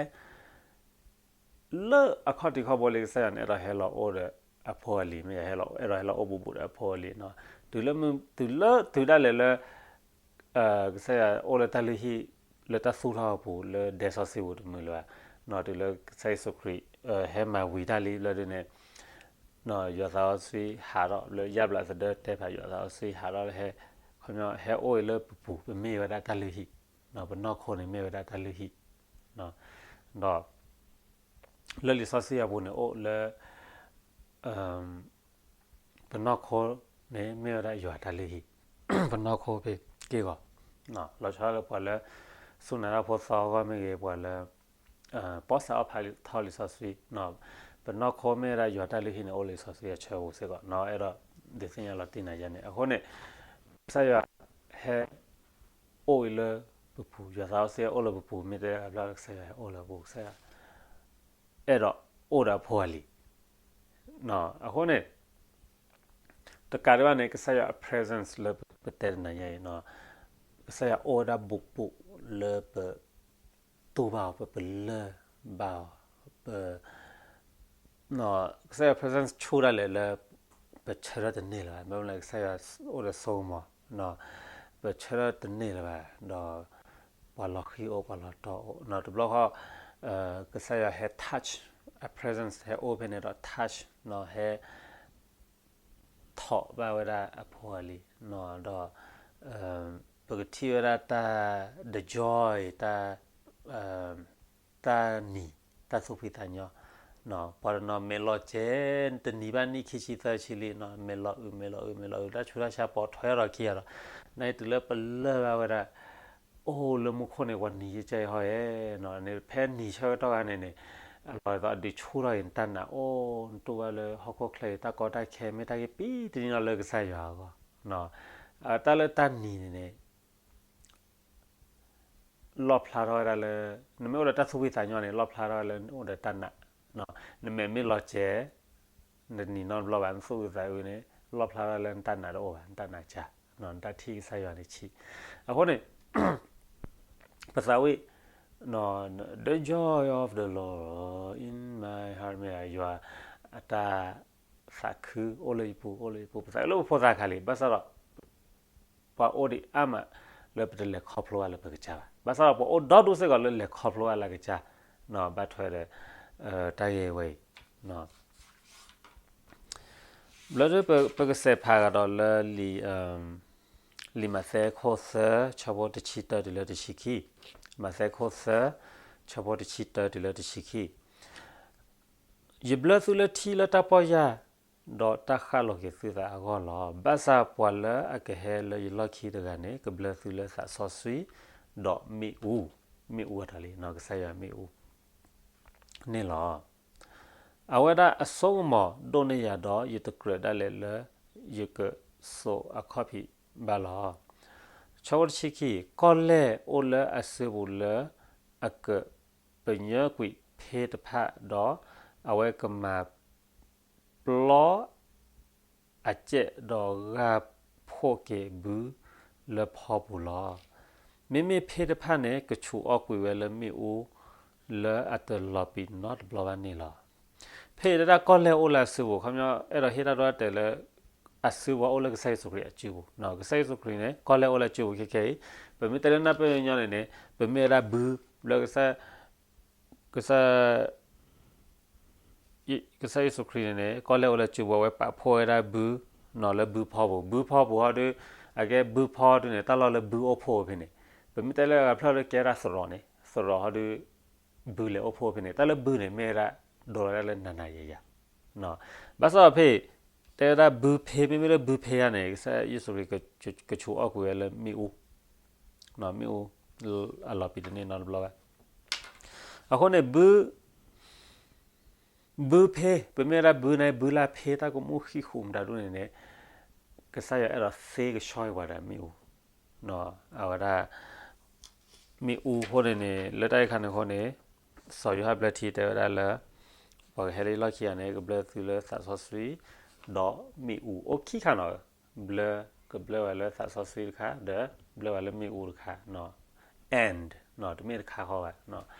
လၢအခီၣ်ထံးခီၣ်ဘိလံ ကစၢ်ယွၤန့ၣ်အဲၣ်ဒိးဟဲလီၤအိၣ်ဒီးအဖိအလံၤ, မ့ၢ်ယဟဲလီၤ အဲၣ်ဒိးဟဲလီၤအိၣ်ဘူးဘူးဒီးအဖိအလံၤ, တုၤလၢ တုၤလၢ တုၤဒၣ်လဲာ်လၢ ကစၢ်ယွၤအိၣ်လၢတၢ်လုၢ်ဟံၣ် လၢတၢ်သူၣ်ထီၣ်အပူၤ လၢဒဲစီဆှံပူၤတမုာ်လၢၤဘၣ်, တုၤလၢကစၢ်ယ့ၣ်ၡူးခရံာ် ဟဲမၤဝံၤတၢ်လံလၢဒ်န့ၣ် ယွၤသးစီဆှံဟးထီၣ်လၢယါဘျးသဒၢတဲဖး ယွၤသးစီဆှံဟးထီၣ်လၢဟဲ ခီပညီ ဟဲအိၣ်အံၤလၢပပူၤ ပမ့ၢ်ဝဲဒၣ်တၢ်လုၢ်ဟံၣ်, ပနီၢ်ခိန့ၣ်မ့ၢ်ဝဲဒၣ်တၢ်လုၢ်ဟံၣ်, ဒီး လၢလံာ်စီဆှံအပူၤန့ၣ်အိၣ်လၢ ပနီၢ်ခိန့ၣ်မ့ၢ်ဝဲဒၣ်ယွၤတၢ်လုၢ်ဟံၣ်, ပနီၢ်ခိဖဲက့ၢ်ဂီၤ, လီၤဆီဒၣ်လၢပှၤလၢ စူၢ်နာ်တၢ်ဖိသီအဂီၢ်မ့ၢ်ဂ့ၤ ပှၤလၢ ပီၣ်စးအီၣ်ဖးထီလံာ်စီဆှံ, ပနီၢ်ခိမ့ၢ်ဝဲဒၣ်ယွၤတၢ်လုၢ်ဟံၣ်န့ၣ် အိၣ်လၢလံာ်စီဆှံအဆၢပူၤစ့ၢ်ကီး, အဲၣ်ဒိးဒုးသ့ၣ်ညါလီၤတံၢ်နၤယါန့ၣ်, အဃိန့ၣ် ကစၢ်ယွၤဟဲ အိၣ်အံၤလၢပပူၤ, ယွၤသးစီဆှံအိၣ်လၢပပူၤ, မ့ၢ်တဲအဘျီကစၢ်ယွၤဟဲအိၣ်လၢပပူၤ, ကစၢ်ယွၤ အဲၣ်ဒိးအိၣ်ဒီးအဖိအလံၤ, အဃိန့ၣ် တကးဒံးဘၣ်န့ၣ် ကစၢ်ယွၤအ presence လၢပတဲတနၤညါအံၤ, ကစၢ်ယွၤအိၣ်ဝဲဒၣ်ဘူးဘူးလၢပ တူၢ်ဘၣ်အီၤ, ပပလၢၢ်ဘၣ်အီၤ, ပ ကစၢ်ယွၤ presence ဆူၣ်ဒၣ်လဲာ်လၢ ပဆၢထၢၣ်တန့ၢ်လၢၤဘၣ်, မ့ၢ်လၢကစၢ်ယွၤအိၣ်ဒီးစိကမီၤ, ပဆၢထၢၣ်တန့ၢ်လၢၤဘၣ်, ဒီး ပှၤလီၤဃံၤအိၣ် ပှၤလီၤတီအိၣ်, တဘျီဃီ ကစၢ်ယွၤဟဲ touch, အ presence ဟဲအိၣ်ဖဲန့ၣ်ဒီး touch ဟဲ ထီၣ်ဘၣ်ဝဲဒၣ်အဖိအလံၤ, ဒီး ပကထံၣ်ဝဲဒၣ်တၢ် the joy, တၢ် တၢ်နံၤ, တၢ်သူၣ်ဖှံသးညီ, ပှၤတနီၤမ့ၢ်လီၤစဲး တနံၤဘၣ်နံၣ်ခံဆံသၢဆံလံ, မ့ၢ်လီၤအုး မ့ၢ်လီၤအုး မ့ၢ်လီၤအုး တၢ်ဆူးတၢ်ဆါပိာ်ထွဲထီၣ်ခံဂၤဒီး နတုၤလၢပလၢၢ်ဘၣ်ဝဲဒၣ် အိၣ်လၢမူခိၣ်န့ၣ် ပှၤနံၤယကဲအံၤဟီဧဲ, ဖဲနံၤဆၢကတီၢ်ခါန့ၣ်န့ၣ် အလီၤဒ်သိးအဒုးဆူၣ်ထီၣ်အံၤ နတၢ်နာ်အိၣ်နတူၢ်ဘၣ်လၢဟီၣ်ခိၣ်ချၢအံၤ တၢ်ကီတၢ်ခဲမ့ၢ်တၢ်ဂ့ၢ်ပံတနံၤလီၤလၢကစၢ်ယွၤအဂီၢ်, တၢ်လၢတၢ်နံၤန့ၣ်န့ၣ် လီၣ်ဖျါထီၣ်ဝဲဒၣ်လၢ နမ့ၢ်အိၣ်ဒီးတၢ်သူၣ်ဖှံသးညီန့ၣ် လီၣ်ဖျါထီၣ်ဝဲလၢနအိၣ်ဒီးတၢ်နာ်, နမဲာ်မ့ၢ်လီၤစဲး နတနံၤနီတဘျီဘၣ် နသူၣ်အုးသးအုးန့ၣ် လီၣ်ဖျါထီၣ်လၢနတၢ်နာ်တအိၣ်ဘၣ်, နတၢ်နာ်ကၢ, နတၢ်ထံၣ်ကစၢ်ယွၤန့ၣ်ဆံး, အဃိန့ၣ် ပသးဝံၣ် the joy of the Lord in my heart မ့ၢ်ယွၤအတၢ်သးခုအိၣ်လၢယပူၤ အိၣ်လၢယပူၤ, ပသးဝံၣ်လၢပဖိသၣ်ခါလံ, ဘၣ်ဆၣ်ဒီး ပှၤအိၣ်ဒံးအါမးလၢပတလဲၤခီဖျိဘၣ်လၢပကစၢ်ဘၣ်, ဘၣ်ဆၣ်ဒီးပှၤအိၣ်ဒီဒူၣ်စ့ၢ်ကီးလၢလဲၤခီဖျိဘၣ်လၢကစၢ်, ဘၣ်ထွဲဒီး တၢ်ဂ့ၢ်ဝဲအံၤ ဘျီဒ်ပကစဲးဖးကဒီးလၢ လံာ်မးသဲခိၣ်သၢ ဆၢဖိတဆံတၢတုၤလၢတဆံခံ, မးသဲခိၣ်သၢ ဆၢဖိတဆံတၢတုၤလၢတဆံခံ, ယဘျၢသုလၢထံလၢတၢ်ပီၢ်ယၢ်, ဒီးတၢ်ဃၣ်လိာ်က့ၤသုသးအဂီၢ်လီၤ. ဘၣ်ဆၣ်ပှၤလၢအကဟဲလၢယလီၢ်ခံတဂၤန့ၣ် ကဘျၢသုလၢသးစီဆှံ, ဒီးမ့ၣ်အူ, မ့ၣ်အူအတၢ်လံ ကစၢ်ယွၤမ့ၣ်အူ န့ၣ်လီၤ. အဝဲဒၣ်အစိကမီၤဒိၣ်န့ၢ်ယၤဒီး ယတကြၢးဒၣ်လဲာ်လၢယကစိာ်အခီၣ်ဖံးဘၣ်လီၤ. ဆၢဖိတဆံခံ, ကီၢ်လဲၢ်အိၣ်လၢအစုပူၤလၢအကပညၢကွံာ်ဖ့တဖၣ်, ဒီးအဝဲကမၤ ပျီ အစဲးဒီးဂၢ်ဖှိၣ်က့ၤဘုလၢဖီပူၤလီၤ. မ့မ့ၢ်ဖ့တဖၣ်န့ၣ် ကဆူးအီၣ်ကွံာ်ဝဲလၢမ့ၣ်အူ လၢအတလီၤပံာ်နီတဘျီဘၣ်န့ၣ်လီၤ. ဖဲအံၤတၢ်ကီၢ်လဲၢ်အိၣ်လၢအစုပူၤ ခီပညီ အဲၣ်ဒိးဟ့ၣ်တၢ်ဒိတၢ်တဲာ်လၢ အစုပူၤအိၣ်လၢကစၢ်ယ့ၣ်ၡူးခရံာ်အစုပူၤ, ကစၢ်ယ့ၣ်ၡူးခရံာ်န့ၣ် ကီၢ်လဲၢ်အိၣ်လၢအစုပူၤခဲခဲအံၤ, ပမ့ၢ်တဲလၢနၢ်ပၢၢ်ညီန့ၣ်န့ၣ် ပမ့ၢ်ဝဲဒၣ်ဘုလၢကစၢ် ကစၢ် ကစၢ်ယ့ၣ်ၡူးခရံာ်န့ၣ်န့ၣ် ကီၢ်လဲၢ်အိၣ်လၢစုပူၤ အဝဲပာ်ဖှိၣ်ဝဲဒၣ်ဘု နီၤလၢဘုဖီပူၤ, ဘုဖီပူၤဟီဒုး အကဲဘုဖီဒုးန့ၣ် တၢ်လီၢ်လၢဘုအိၣ်ဖှိၣ်ဖဲန့ၣ်, ပမ့ၢ်တဲလၢအဂၤဖျၢၣ်လၢကဲဒၣ်သရိာ်န့ၣ် သရိာ်ဟီဒုး ဘုလဲၤအိၣ်ဖှိၣ်ဖဲန့ၣ်, တၢ်လၢဘုန့ၣ် မ့ၢ်ဝဲဒၣ် ဒိလီၤဒၣ်လၢနၤနၤယၤယၤ ဘၣ်ဆၣ်ဒီးဖဲ တဲဝဲဒၣ်ဘုဖ့ မ့မ့ၢ်လၢဘုဖ့ယါန့ၣ် ကစၢ်ယ့ၣ်ၡူးခရံာ် ကဆူးအီၣ်ကွံာ်ဝဲလၢမ့ၣ်အူ, မ့ၣ်အူ အလီၤပံာ်တန့ၢ်နီတဘျီဘၣ်. အဃိန့ၣ် ဘု ဘုဖ့ ပမ့ၢ်ဝဲဒၣ်ဘုန့ၣ် ဘုလၢဖ့တၢ်ကမူၣ်ဃံဃူမတၤဒူၣ်န့ၣ်န့ၣ် ကစၢ်ယွၤအဲၣ်ဒိးသ့ကဆှီက့ၤပှၤဒီးမ့ၣ်အူ, အဝဲဒၣ် မ့ၣ်အူအဃိန့ၣ်န့ၣ် လၢတၢ်အံၤခါန့ၣ်အဃိန့ၣ် စီၤယိၤဟၣ်ဘျၢထံတဲဝဲဒၣ်လၢ ပှၤကဟဲလၢလီၢ်ခံဂၤန့ၣ် ကဘျၢသုလၢသးစီဆှံ ဒီးမ့ၣ်အူ အိၣ်ခံခါနီၤ, ဘျၢ ကဘျၢဝဲလၢသးစီဆှံတခါ ဒီးဘျၢဝဲလၢမ့ၣ်အူတခါ, and တမ့ၢ်တခါဃီဘၣ်,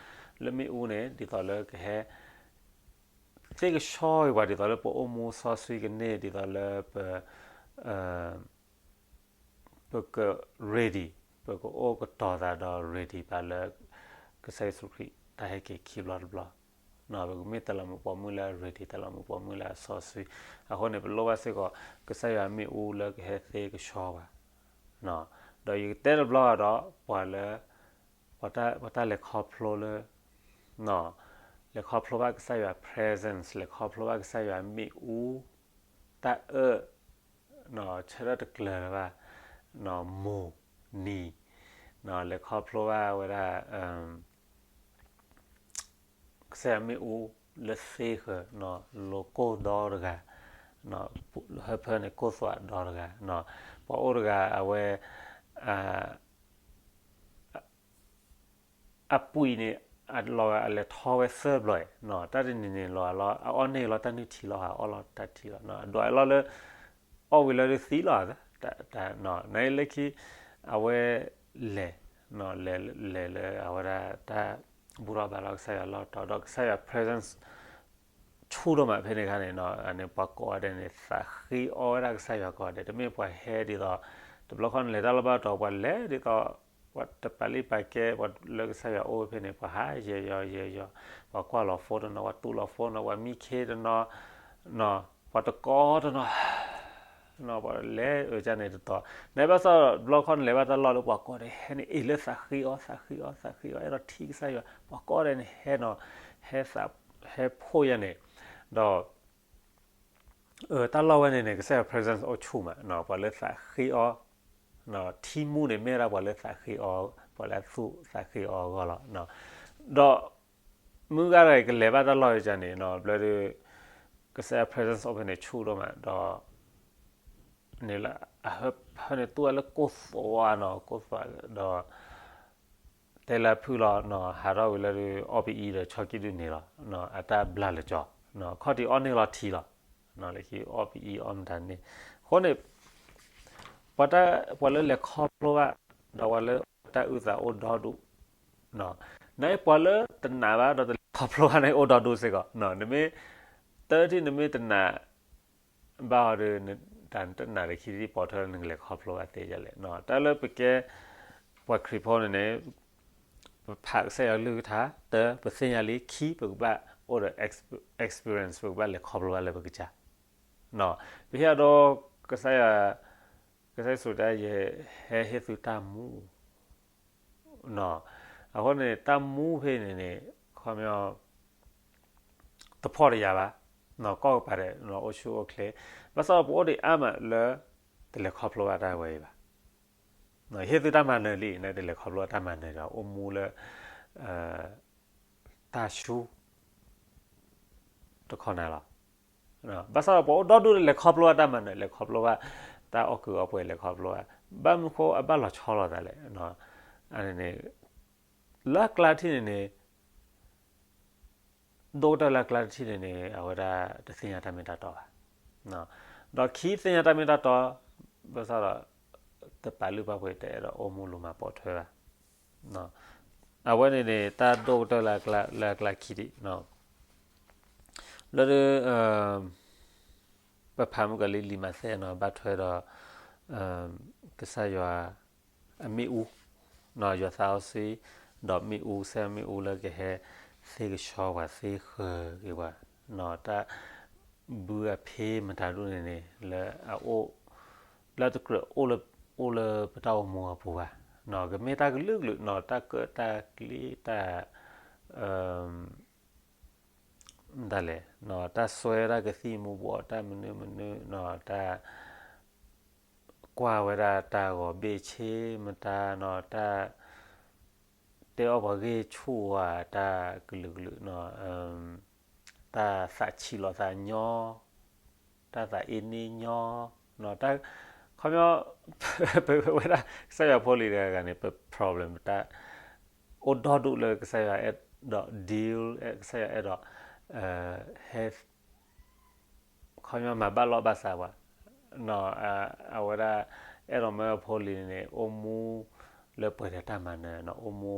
လၢမ့ၣ်အူန့ၣ် ဒ်သိးလၢကဟဲ သ့ကဆှီက့ၤပှၤ ဒ်သိးလၢပအိၣ်မူစီဆှံကန့ၢ် ဒ်သိးလၢပ ပက ready, ပကအိၣ်ကတီၤသးဒီး ready ပာ်လၢ ကစၢ်ယ့ၣ်ၡူးခရံာ် တၢ်ဟဲက့ၤခံဘျီတဘျီ, ပကမ့ၢ်တၢ်လီၤမုၢ်ပိာ်မုၣ်လၢအ ready တၢ်လီၤမုၢ်ပိာ်မုၣ်လၢအစီဆှံ, အဃိန့ၣ် ပလိၣ်ဘၣ်စ့ၢ်ကီး ကစၢ်ယွၤမ့ၣ်အူလၢကဟဲသ့ကဆှီပှၤ, ဒီးယကတဲတဘျီဒီး ပှၤလၢ ပှၤတၢ်လဲၤခီဖျိလၢ လဲၤခီဖျိဘၣ်ကစၢ်ယွၤ presence, လဲၤခီဖျိဘၣ်ကစၢ်ယွၤမ့ၣ်အူ တၢ်အၢၣ် ဆၢထၢၣ်တကျၢၤလၢၤဘၣ်, မိၢ်နံၤ, လဲၤခီဖျိဘၣ်ဝဲဒၣ် ကစၢ်ယွၤမ့ၣ်အူလၢသ့ဃၢၤ, လိၤကိၢ်ဒီတဂၤ, ဟၢဖၢန့ၣ်ကိၢ်သွးဒီတဂၤ, ပှၤအိၣ်တဂၤအဝဲ အပှံာ်န့ၣ် အလီၤဂာ်အလဲၤထီဝဲသၢဘျီ, တၢ်တနံၤန့ၣ်လီၤလီၤ အအီၣ်န့ၢ်လီၤတၢ်နုၢ်ထံလီၤ အအီၣ်လီၤတၢ်ထံလီၤ, အဒွးလီၤလၢ အီၣ်ဝံၤလၢဒုးသံလီၤ, နလၢခံ အဝဲလဲၤ လဲၤလၢအဝဲဒၣ်တၢ်ဘူၣ်ထီၣ်ဘါထီၣ်ကစၢ်ယွၤလီၢ်တီၤ ဒီးကစၢ်ယွၤ presence ဆူၣ်ဒိၣ်မးဖဲန့ၣ်အခါန့ၣ် အန့ၣ်ပှၤကိးဂၤဒဲးန့ၣ် သးဃ့အီဝဲဒၣ်ကစၢ်ယွၤကိးဂၤဒဲး, တမ့ၢ်ပှၤဟဲဒ်သိး တဘျီခီန့ၣ်လဲၤတၢ်လီၢ်ဘၣ်တီၤ ပှၤလဲၤဒ်သိး ပှၤတပာ်လံပာ်ကဲ ပှၤလၢကစၢ်ယွၤအိၣ်ဖဲန့ၣ် ပှၤဟးယဲၤယီၤယဲၤယီၤ, ပှၤကွၢ်လီၤဖိတနီၤ ပှၤတူၢ်လီၤဖိတနီၤ ပှၤမံခ့တနီၤ ပှၤတကီတနီၤ ပှၤလဲၤအၢကန့ၣ်တတီၤ, နဘၣ်ဆၣ်တဘျီခီန့ၣ် လဲၤဘၣ်တၢ်လီၢ်လၢပှၤကိးဂၤဒဲးဟဲန့ၣ် အ့ၣ်လၢသးဃ့အီ သးဃ့အီ သးဃ့အီ အဲၣ်ဒိးထံၣ်ကစၢ်ယွၤ ပှၤကိးဂၤဒဲးန့ၣ်ဟဲနီၤ ဟဲသး ဟဲဖှိၣ်ယဲန့ၣ်, ဒီး တၢ်လီၢ်ဝဲန့ၣ်န့ၣ် ကစၢ်ယွၤ presence အိၣ်ဆူၣ်မး, ပှၤလၢသးဃ့အီ ထံမူန့ၣ် မ့ၢ်ဝဲဒၣ်ပှၤလၢသးဃ့အီ, ပှၤလၢအသူၣ်သးဃ့အီအဂီၢ်လီၤ. ဒီး မုၢ်ဂၤတဂၤအံၤ ကလဲၤဘၣ်တၢ်လီၢ်ယကန့ၣ် ဘျီဒုး ကစၢ်ယွၤ presence အိၣ်ဖဲန့ၣ်ဆူၣ်ဒိၣ်မး ဒီး န့ၣ်လၢ အဟၢဖၢန့ၣ် တူၢ်ဝဲလၢကိၢ်သွးနီၤ ကိၢ်သွးဒီး တဲလၢဖုၣ်လီၤနီၤ ဟးထီၣ်ဝံၤလၢဒုး အီၣ်ပအံဒီးဆီကံၣ်ဒုးန့ၣ်လီၤ. အတၢ်ဘျါလၢကၠီ ခီၣ်ထံးအီၣ်န့ၢ်လီၤထံလီၤ. လၢခံအီၣ်ပအံအီၣ်မတၤန့ၣ် အဃိန့ၣ် ပှၤတၢ် ပှၤလၢလဲၤခီဖျိဘၣ် ဒီးပှၤလၢတၢ်အုၣ်သးအိၣ်ဒီဒူၣ် နပှၤလၢတနာ်ဘၣ်ဒီးတလဲၤခီဖျိဘၣ်န့ၣ် အိၣ်ဒီဒူၣ်စ့ၢ်ကီး နမ့ၢ် တထံၣ် နမ့ၢ်တနာ် ဘၣ်အီၤဒီး တၢ်တနာ်ဒီးခံထံၣ် ပိာ်ထွဲလၢနကလဲၤခီဖျိဘၣ်သ့ဒ်လဲၣ်. တၢ်လၢပကဲ ပှၤခရံာ်ဖိန့ၣ်န့ၣ် ပဖးကစၢ်ယွၤကလုၢ်ကထါ တၢ ပသ့ၣ်ညါလံ ခံ ပကဘၣ်အိၣ်ဒီး experience ပကဘၣ်လဲၤခီဖျိဘၣ်လၢပကစၢ် ပဟ့ၣ်အဒိ ကစၢ်ယွၤ ကစၢ်ယ့ၣ်ၡူးတဲ ယဟဲဟ့ၣ်သုတၢ်မူ အဃိန့ၣ် တၢ်မူဖဲန့ၣ်န့ၣ် ခီပညီ တဖှီၣ်တယာ်ဘၣ်, ကီၢ်ကပၤဒီး အိၣ်ဆူၣ်အိၣ်ချ့, ဘၣ်ဆၣ်ဒီးပအိၣ်ဒံးအါမးလၢ တလဲၤခီဖျိဘၣ်တၢ်ဝဲအံၤဘၣ်. ဟ့ၣ်သုတၢ်မၤနၢၤလံ နတလဲၤခီဖျိဘၣ်တၢ်မၤနၢၤဒီး အိၣ်မူလၢ တၢ်ဆူ တခီနၤလီၤ. ဘၣ်ဆၣ်ဒီးပှၤအိၣ်ဒီဒူၣ်လဲၤခီဖျိဘၣ်တၢ်မၤနၢၤ လဲၤခီဖျိဘၣ် တၢ်အီၣ်ကုာ်အီပှဲၤ လဲၤခီဖျိဘၣ်, ဘၣ်မနုၤဃိအဘၣ်လီၤဆီလိာ်သးလဲၣ်. န့ၣ် လၢအကျါတထံၣ်န့ၣ်န့ၣ် ဒိၣ်ကတၢၢ်လၢအကျါတထံၣ်န့ၣ်န့ၣ် အဝဲဒၣ်တသ့ၣ်ညါတၢ်မ့ၢ်တၢ်တီဘၣ်. ဒီးခံသ့ၣ်ညါတၢ်မ့ၢ်တၢ်တီ, ဘၣ်ဆၣ်ဒီး တပာ်လုၢ်ပာ်ပှ့ၤ တအဲၣ်ဒိးအိၣ်မူလိာ်မၤပိာ်ထွဲဘၣ်. အဝဲန့ၣ်န့ၣ် တၢ်ဒိၣ်ကတၢၢ်လၢအကျါခံဒံး, လၢ ပဖးမုၢ်ကလံ လံာ်မးသဲနီၤ ဘၣ်ထွဲဒီး ကစၢ်ယွၤ အမ့ၣ်အူ, ယွၤသးစီဆှံ ဒီးမ့ၣ်အူ ကစၢ်ယွၤမ့ၣ်အူလၢကဟဲသ့ကဆှီပှၤ သ့ဃၢၤက့ၤပှၤ, တၢ်ဘုအဖ့မတၤဒူၣ်န့ၣ်န့ၣ် လၢအအိၣ် လၢတကြၢးအိၣ်လၢပတၢ်အိၣ်မူအပူၤဘၣ်, ကမ့ၢ်တၢ်ကလုာ်ကလုာ်နီၤ တၢ်ကၢၣ်တၢ်ကျ့တၢ် မတၤလဲၣ်, တၢ်စွဲတၢ်ကသံၣ်မူၤဘှီး တၢ်မနုၤမနုၤနီၤ တၢ် ကွၢ်ဝဲဒၣ်တၢ်ဂီၤဘ့ၣ်ဆ့မတၤနီၤ တၢ် တဲအီၣ်ပှၤဂ့ၢ်ဆူၣ်ဝဲ တၢ်ကလုာ်ကလုာ်နီၤ တၢ်သးဆံးလီၤသးညီ, တၢ်သးအ့န့ညီ, တၢ် ခီပညီ ပဝဲဒၣ် ကစၢ်ယွၤဖိလံၤတဂၤဂၤန့ၣ် ပ problem တၢ် အိၣ်ဒီဒူၣ်လၢကစၢ်ယွၤအဲၣ်ဒိး deal ကစၢ်ယွၤအဲၣ်ဒိး ဟဲ ခီပညီမၤဘၣ်လီၢ်ဘၣ်စးပှၤ, အဝဲဒၣ် အဲၣ်ဒိးမၢဖိလံၤန့ၣ် အိၣ်မူလၢပှဲၤဒီးတၢ်မၤနၢၤနီၤ အိၣ်မူ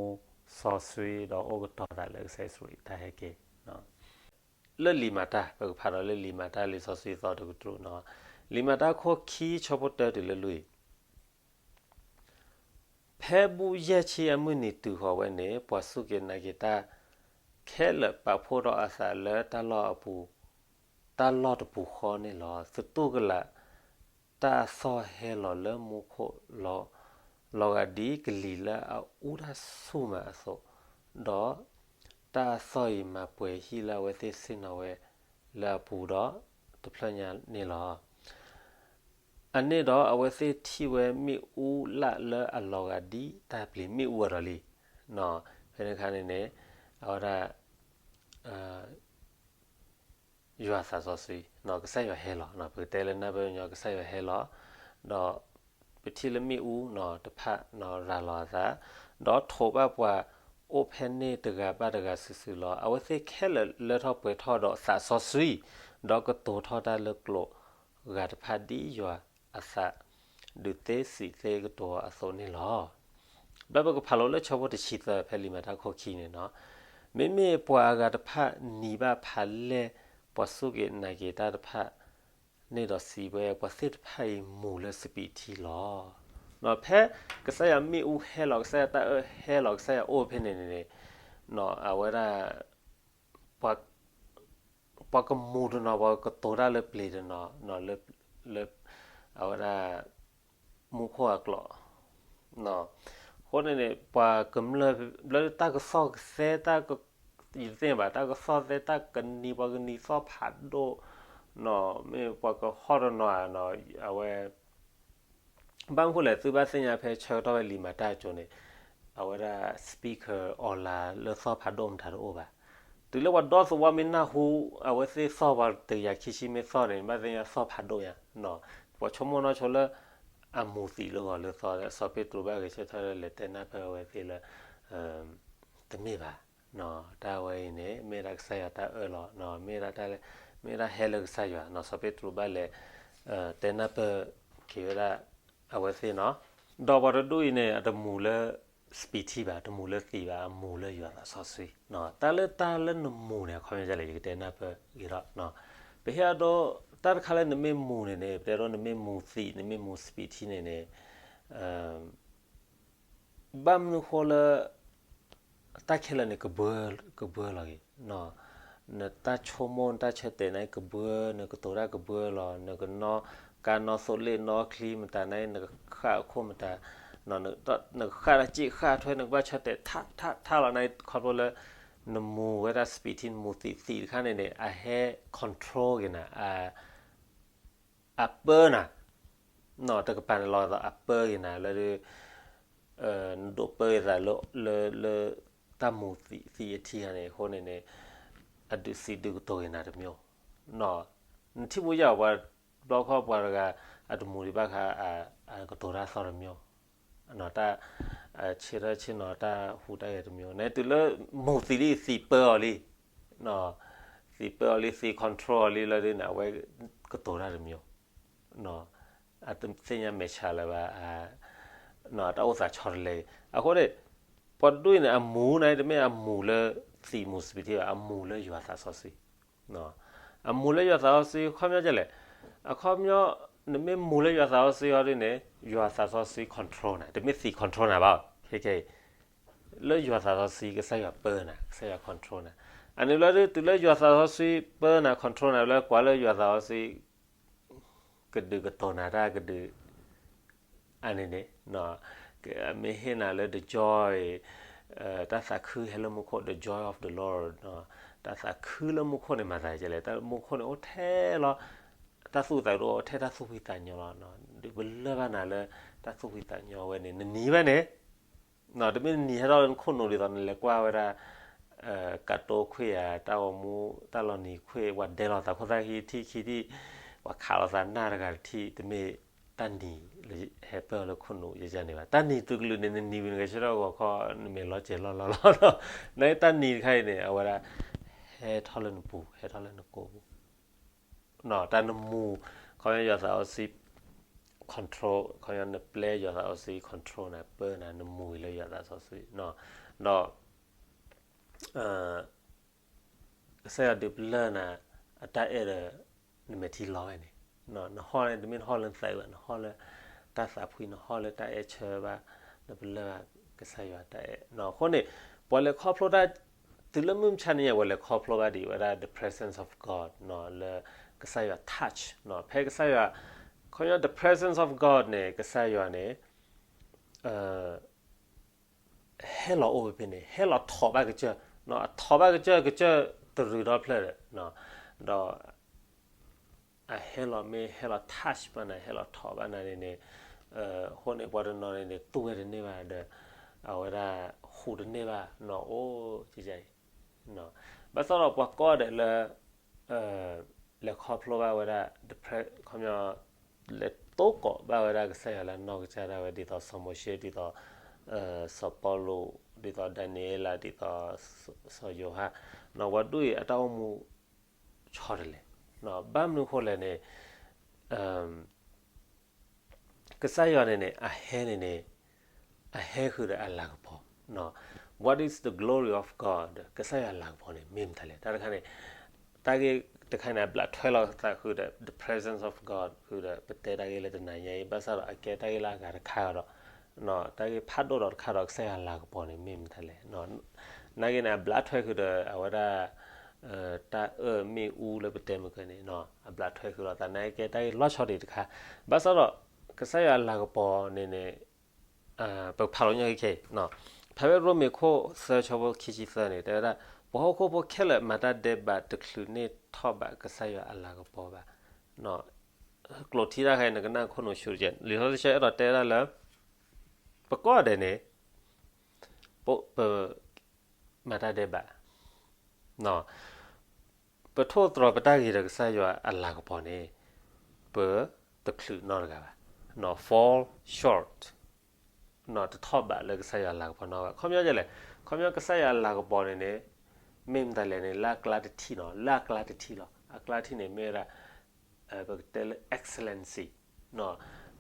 စီဆှံ ဒီးအိၣ်ကတီၤသးလၢကစၢ်ယ့ၣ်ၡူးခရံာ်တၢ်ဟဲက့ၤ လၢလံာ်မၤတၢ် ပကဖးဒီးလၢလံာ်မၤတၢ် လံာ်စီဆှံသီတကတြူၢ်နီၤ, လံာ်မၤတၢ်ခိၣ်ခံ ဆၢဖိတၢတုၤလၢလွံၢ်, ဖဲဘူၣ်ယဲၢ်ဆံအမုၢ်နံၤတုၤဃီၤဝဲန့ၣ် ပှၤစူၢ်က့ၤနာ်က့ၤတၢ် ခဲလၢာ်ပာ်ဖှိၣ်ထီၣ်အသးလၢတၢ်လီၢ်အပူၤ, တၢ်လီၢ်တပူၤဃီန့ၣ်လီၤ. သတူၢ်ကလာ် တၢ်အသီၣ်ဟဲလီၤလၢမူခိၣ် လီၤဂာ်ဒ်ကလံၤလၢအအူတၢ်ဆူၣ်မးအသိး, ဒီးတၢ်အသီၣ်အံၤမၤပှဲၤဟံၣ်လၢအဝဲသ့ၣ်ဆ့ၣ်နီၤဝဲလၢအပူၤဒီး တဖျၢၣ်ညါန့ၣ်လီၤ. အန့ၣ်ဒီးအဝဲသ့ၣ်ထံၣ်ဝဲမ့ၣ်အူလၢ်လၢအလီၤဂာ်ဒ်တၢ်ပျံၤမ့ၣ်အူအသိးလံ. ဖဲန့ၣ်အခါန့ၣ်န့ၣ် အဝဲဒၣ် ယွၤသးစီဆှံ ကစၢ်ယွၤဟဲလီၤ, ပကတဲလၢနၢ်ပၢၢ်ညီ ကစၢ်ယွၤဟဲလီၤ, ဒီးပထံၣ်လၢမ့ၣ်အူတဖၣ်ရၤလီၤအသး, ဒီးထိးဘၣ်ပှၤအိၣ်ဖဲန့ၣ်တဂၤဘၣ်တဂၤစုာ်စုာ်လီၤ. အဝဲသ့ၣ်ခဲလၢာ်လၢထီၣ်ပှဲၤထီၣ်ဒီးသးစီဆှံ, ဒီးကတိၤထီၣ်တၢ်လၢကျိာ်ဂၤတဖၣ်ဒ်ယွၤအသး ဒုးသ့စံးသ့ကတိၤအသိးန့ၣ်လီၤ. ဘၣ်ပကဖးလိာ်လၢဆၢဖိတဆံသၢ ဖဲလံာ်မၤတၢ်ခိၣ်ခံန့ၣ်နီၤ, မ့မ့ၢ်ပှၤအဂၤတဖၣ်နံၤဘၣ်ဖးလဲၢ် ပှၤစူၢ်က့ၤနာ်က့ၤတၢ်တဖၣ်န့ၣ်ဒီးစံးဝဲ ပှၤသ့ၣ်တဖၣ်အံၤမူၤလၢစပံးထံလီၤ. ဖဲကစၢ်ယွၤမ့ၣ်အူဟဲလီၤ ကစၢ်ယွၤတၢ်အၢဟဲလီၤ ကစၢ်ယွၤအိၣ်ဖဲန့ၣ်န့ၣ် အဝဲဒၣ် ပှၤကမူၤတနီၤ ပှၤကတိၤတၢ်လၢပျ့ၤတနီၤ လၢ အဝဲဒၣ် မူခိၣ်အကျိာ် အဃိန့ၣ်န့ၣ် ပှၤကမျၢၢ် ဘျၢတၢ်ကသီၣ်ကသဲ ယတသ့ၣ်ညါဘၣ် တၢ်ကသီၣ်သဲ တၢ်ကနံၤ ပှၤကနံၤသီၣ်ဖးဒိၣ် မ့ၢ်ပှၤကဟီၣ်တနီၤ အဝဲ ဘၣ်မနုၤဃိလဲၣ် သုဘၣ်သ့ၣ်ညါဖဲဆၢကတီၢ်ဖဲလံာ်မၤတၢ်အစိၤန့ၣ် အဝဲဒၣ် speaker အီလၤလၢသီၣ်ဖးဒိၣ်မတၤတအိၣ်ဘၣ်. တုၤလၢပှၤဒီသဝီမ့ၢ်နၢ်ဟူ အဝဲသ့ၣ်သီၣ်ပှၤတကယၤခံဆံမ့ၢ်သီၣ်န့ၣ် ဘၣ်သ့ၣ်ညါသီၣ်ဖးဒိၣ်ညါ ပှၤဆိကမိၣ်နီၢ်ဆိလၢ အမူၤသံးလၢဂီၤလၢသီ စီၤပ့းတရူးဘၣ်ဂဲၤဆၢထၢၣ်လၢလဲၤတဲနၢ်ပၢၢ်အဝဲသ့ၣ်လၢ တမ့ၢ်ဘၣ် တၢ်ဝဲအံၤန့ၣ် မ့ၢ်ဒၣ်ကစၢ်ယွၤတၢ်အၢၣ်လီၤ မ့ၢ်ဒၣ်တၢ် မ့ၢ်ဒၣ်ဟဲလၢကစၢ်ယွၤနီၤ စီၤပ့းတရူးဘၣ်လဲၤ တဲနၢ်ပၢၢ်က့ၤဝဲဒၣ် အဝဲသ့ၣ်နီၤ ဒီးပှၤတဒူၣ်အံၤန့ၣ် အတမူၤလၢ စပံးထံဘၣ် တမူၤလၢသံးဘၣ် အမူၤလၢယွၤသးစီဆှံ တၢ်လၢတၢ်လၢနမူၤန့ၣ် အခီပညီဒ်လဲၣ် ယကတဲနၢ်ပၢၢ်က့ၤဒီး ပဟ့ၣ်အဒိ တၢ်တခါလၢနမ့ၢ်မူၤန့ၣ်န့ၣ် ပတဲဒိ နမ့ၢ်မူၤသံး နမ့ၢ်မူၤစပံးထံန့ၣ်န့ၣ် ဘၣ်မနုၤဃိလၢ တၢ်ခဲလၢာ်န့ၣ် ကဘှၢလီၤက့ၤ နတၢ်ဆိကမိၣ် နတၢ်ဆၢတဲာ်န့ၣ်ကဘှၢ နကတိၤတၢ်ကဘှၢလီၤ နကနီၣ်ကါနီၣ်သိးလ့ၣ်နီၣ်ချံမတၤန့ၣ် နကဃၣ်အခိၣ်မတၤ နကဃၣ်တၢ်စ့ၣ်ဃၣ်ထွဲ နကဘၣ်ဆၢတဲာ်ထးထးထးလီၤန့ၣ် ခီဖျိလၢ နမူၤဝဲဒၣ်စပံးထံ နမူၤသံး သံးတခါန့ၣ်န့ၣ် အဟဲ control က့ၤနၤ အပၢနၤ တကပၤန့ၣ်လီၤသိးအပၢက့ၤနၤလၢ နဒိးပၢက့ၤသးလၢ လၢ တၢ်မူၤသံးအထံၣ်န့ၣ် အဃိန့ၣ်န့ၣ် အဒုးစံးဒုးကတိၤက့ၤနၤတမံၤ နထံၣ်ဘိယၢ်ပှၤ ဘျီခီပှၤတဂၤ အတမူၤဒံးဘၣ်ခါ အကတိၤတၢ်သီၣ်တမံၤ တၢ် ဆ့ထီၣ်ဆ့ၣ်နီၤ တၢ်ဟူးတၢ်ဂဲၤတမံၤ နတုၤလၢ မူၤသံးလံ သံးပၢအီၤလံ သံးပၢအီၤလံ သံး control အီၤလံလၢဒ်န့ၣ် အဝဲ ကတိၤတၢ်တမံၤ, အတသ့ၣ်ညါမဲာ်ဆှးလၢၤဘၣ်, အတၢ်အိၣ်သးဆီတလဲအံၤ. အဃိန့ၣ် ပှၤတဒူၣ်အံၤန့ၣ် အမူၤန့ၣ် တမ့ၢ်အမူၤလၢသံးမူၤစပံးထံဘၣ်, အမူၤလၢယွၤသးစီဆှံ အမူၤလၢယွၤသးစီဆှံ အခီပညီဒ်လဲၣ်, အခီပညီ နမ့ၢ်မူၤလၢယွၤသးစီဆှံအီၤဒ်န့ၣ် ယွၤသးစီဆှံ control နၤ, တမ့ၢ်သံး control နၤဘၣ်, ခဲခဲအံၤ လၢယွၤသးစီဆှံ ကစၢ်ယွၤပၢနၤ, ကစၢ်ယွၤ control နၤ. အန့ၣ်လၢဒ်တုၤလၢယွၤသးစီဆှံပၢနၤ control နၤ လၢကွၢ်လၢယွၤသးစီဆှံ ကဒုးကတိၤနၤတၢ်ကဒုး အန့ၣ်န့ၣ် မ့ၢ်ဟ့ၣ်နၤလၢ the joy, တၢ်သးခုဟဲလၢမူခိၣ် the joy of the Lord, တၢ်သးခုလၢမူခိၣ်န့ၣ် မၤသးဒ်လဲၣ်, တၢ်မူခိၣ်န့ၣ် အိၣ်ထဲလီၤ, တၢ်သူၣ်သးဒိၣ် အိၣ်ထဲတၢ်သူၣ်ဖှံသးညီလီၤ. ဒုးပလၢၢ်ဘၣ်နၤလၢ တၢ်သူၣ်ဖှံသးညီဝဲန့ၣ် နနံၤဘၣ်န့ၣ် တမ့ၢ်နနံၤဟဲထီၣ်လၢနခိၣ်နူာ်ဒ်သိးနလဲၤကွၢ်ဝဲဒၣ် ကးတိခွံၣ်ဧါ, တၢ်ဂီၤမူ တၢ်လီၤနံၤခွံၣ် ပှၤဒဲလီၤသးခိၣ်သၣ်ဃံထံၣ်ခံထံၣ်, ပှၤခးလီၤသးနၢ်တဂၤတထံၣ်, တမ့ၢ်တၢ်နံၤဟဲပၢၢ်လၢခိၣ်နူာ်ယဲန့ၣ်ဘၣ်. တၢ်နံၤသုးကလုာ်န့ၣ် နနံၤဝံၤနကဆှၢထီၣ်ဂီၤခီ နမဲာ်လီၤစဲၤလီၢ်လီၢ်လီၤ. နတၢ်နံၤတခါအံၤန့ၣ် အဝဲဒၣ် ဟဲထီၣ်လၢနပူၤ ဟဲထီၣ်လၢနကိာ်ပူၤ တၢ်နမူၤ, ခီပညီယွၤသးစီဆှံ control, ခီပညီနပျဲယွၤသးစီဆှံ control နၤ ပၢနၤ နမူၤလၢယွၤသးစီဆှံ, ဒီး ကစၢ်ယွၤဒုးပလၢၢ်နၤ အတၢ်အဲၣ်ဒီး နမဲာ်ထံလီၤဝဲန့ၣ်, နဟီၣ်န့ၣ် တမ့ၢ်နဟီၣ်လၢနသးအုးဘၣ်, နဟီၣ်လၢတၢ်သးဖှံ, နဟီၣ်လၢတၢ်အဲၣ်ဆၢဘၣ်, နပလၢၢ်ဘၣ်ကစၢ်ယွၤတၢ်အဲၣ်. အဃိန့ၣ် ပှၤလဲၤခီဖျိတၢ် တုၤလၢမုၢ်မဆါန့ၣ်ညါ ပှၤလဲၤခီဖျိဘၣ်ဒံးဝဲဒၣ် the presence of God လၢကစၢ်ယွၤ touch, ဖဲကစၢ်ယွၤ, ခီပညီ the presence of God န့ၣ် ကစၢ်ယွၤန့ၣ် ဟဲလီၤအိၣ်ဖဲဖဲန့ၣ် ဟဲလီၤထီၣ်ဘၣ်ကစၢၢ်, အထီၣ်ဘၣ်ကစၢၢ် ကစၢၢ်တရံးဒီဖျၢၣ်ဒီး, ဒီး အဟဲလီၤမ့ၢ်ဟဲလီၤ touch ဘၣ်နၤ ဟဲလီၤထီၣ်ဘၣ်နၤန့ၣ်န့ၣ်, အဃိန့ၣ် ပှၤတနီၤန့ၣ်န့ၣ် သူၣ်ဝဲတန့ၢ်ဘၣ်ဒီး အဝဲဒၣ် ဟူးတန့ၢ်ဘၣ် နီၢ်အိၣ်ကယၤအံၤ, ဘၣ်ဆၣ်ဒီးပှၤကိးဂၤဒဲးလၢ လဲၤခီဖျိဘၣ်ဝဲဒၣ် ခီပညီ လဲၤတိၢ်ကိးဘၣ်ဝဲဒၣ်ကစၢ်ယွၤလၢအနီၢ်ကစၢ်ဒၣ်ဝဲ ဒ်သိးစီၤမိၤၡ့ ဒ်သိး စီၤပီလူး ဒ်သိးဒၤနံးယ့လး ဒ်သိး စီၤယိၤဟၣ်, နီၢ်ပှၤဒူၣ်အံၤအတၢ်အိၣ်မူ ဆီတလဲ, ဘၣ်မနုၤအဃိလဲၣ်န့ၣ် ကစၢ်ယွၤန့ၣ်န့ၣ် အဟဲန့ၣ်န့ၣ် အဟဲဃုာ်ဒီးအလၤကပီၤ, What is the glory of God? ကစၢ်ယွၤအလၤကပီၤန့ၣ် မ့ၢ်မတၤလဲၣ်. တၢ်တခါန့ၣ် တၢ်ဂ့ၢ်တခါန့ၣ် အဘျးထွဲလီၤသးဃုာ်ဒီး the presence of God ဃုာ်ဒီး ပတဲတၢ်ဂ့ၢ်လၢတနၤညါအံၤ ဘၣ်ဆၣ်ဒီးအကဲတၢ်ဂ့ၢ်လၢအဂၤတခါဒီး တၢ်ဂ့ၢ်ဖးဒိၣ်ဒီးတခါဒီး ကစၢ်ယွၤအလၤကပီၤန့ၣ် မ့ၢ်မတၤလဲၣ်. နာ်က့န့ၣ် အဘျးထွဲဃုာ်ဒီး အဝဲဒၣ် တၢ်အၢၣ်မ့ၣ်အူလၢပတဲမုၢ်ကန့ၣ် အဘျးထွဲဃုာ်လီၤသး နာ်က့ကဲတၢ်ဂ့ၢ်လီၤဆီဒံးတခါ, ဘၣ်ဆၣ်ဒီး ကစၢ်ယွၤအလၤကပီၤန့ၣ်န့ၣ် ပကဖးလီၤညီခဲခဲအံၤ, ဖဲဖဲရိမ့ၤခိၣ်သၢဆၢဖိခံဆံသၢန့ၣ် တဲဝဲဒၣ် ပှၤဟီၣ်ခိၣ်ဖိခဲလၢာ်မၤတၢ်ဒဲးဘးတချုးန့ၢ်ထီၣ်ဘးကစၢ်ယွၤအလၤကပီၤဘၣ်. ကျိာ်ထံတၢ်ခဲအံၤ နကနၣ်ခိၣ်နူာ်ဆူၣ်တက့ၢ် လံာ်စီဆှံအဲၣ်ဒိးတဲဝဲဒၣ်လၢ ပကိးဂၤဒဲးန့ၣ် ပ ပမၤတၢ်ဒဲးဘး, ပထိၣ်သတြီၤပတၢ်ဂ့ၤဒီးကစၢ်ယွၤအလၤကပီၤန့ၣ် ပတချုးနီတဂၤဘၣ်, fall short, တထီၣ်ဘးလၢကစၢ်ယွၤအလၤကပီၤနီတဂၤဘၣ်. ခီပညီဒ်လဲၣ်, ခီပညီကစၢ်ယွၤအလၤကပီၤန့ၣ်န့ၣ် မ့ၢ်မတၤလဲၣ်န့ၣ် လၢအကျါတထံၣ်နီၤ, လၢအကျါတထံၣ်လီၤ. အကျါတထံၣ်န့ၣ် မ့ၢ်ဝဲဒၣ် ပကတဲလၢ excellency,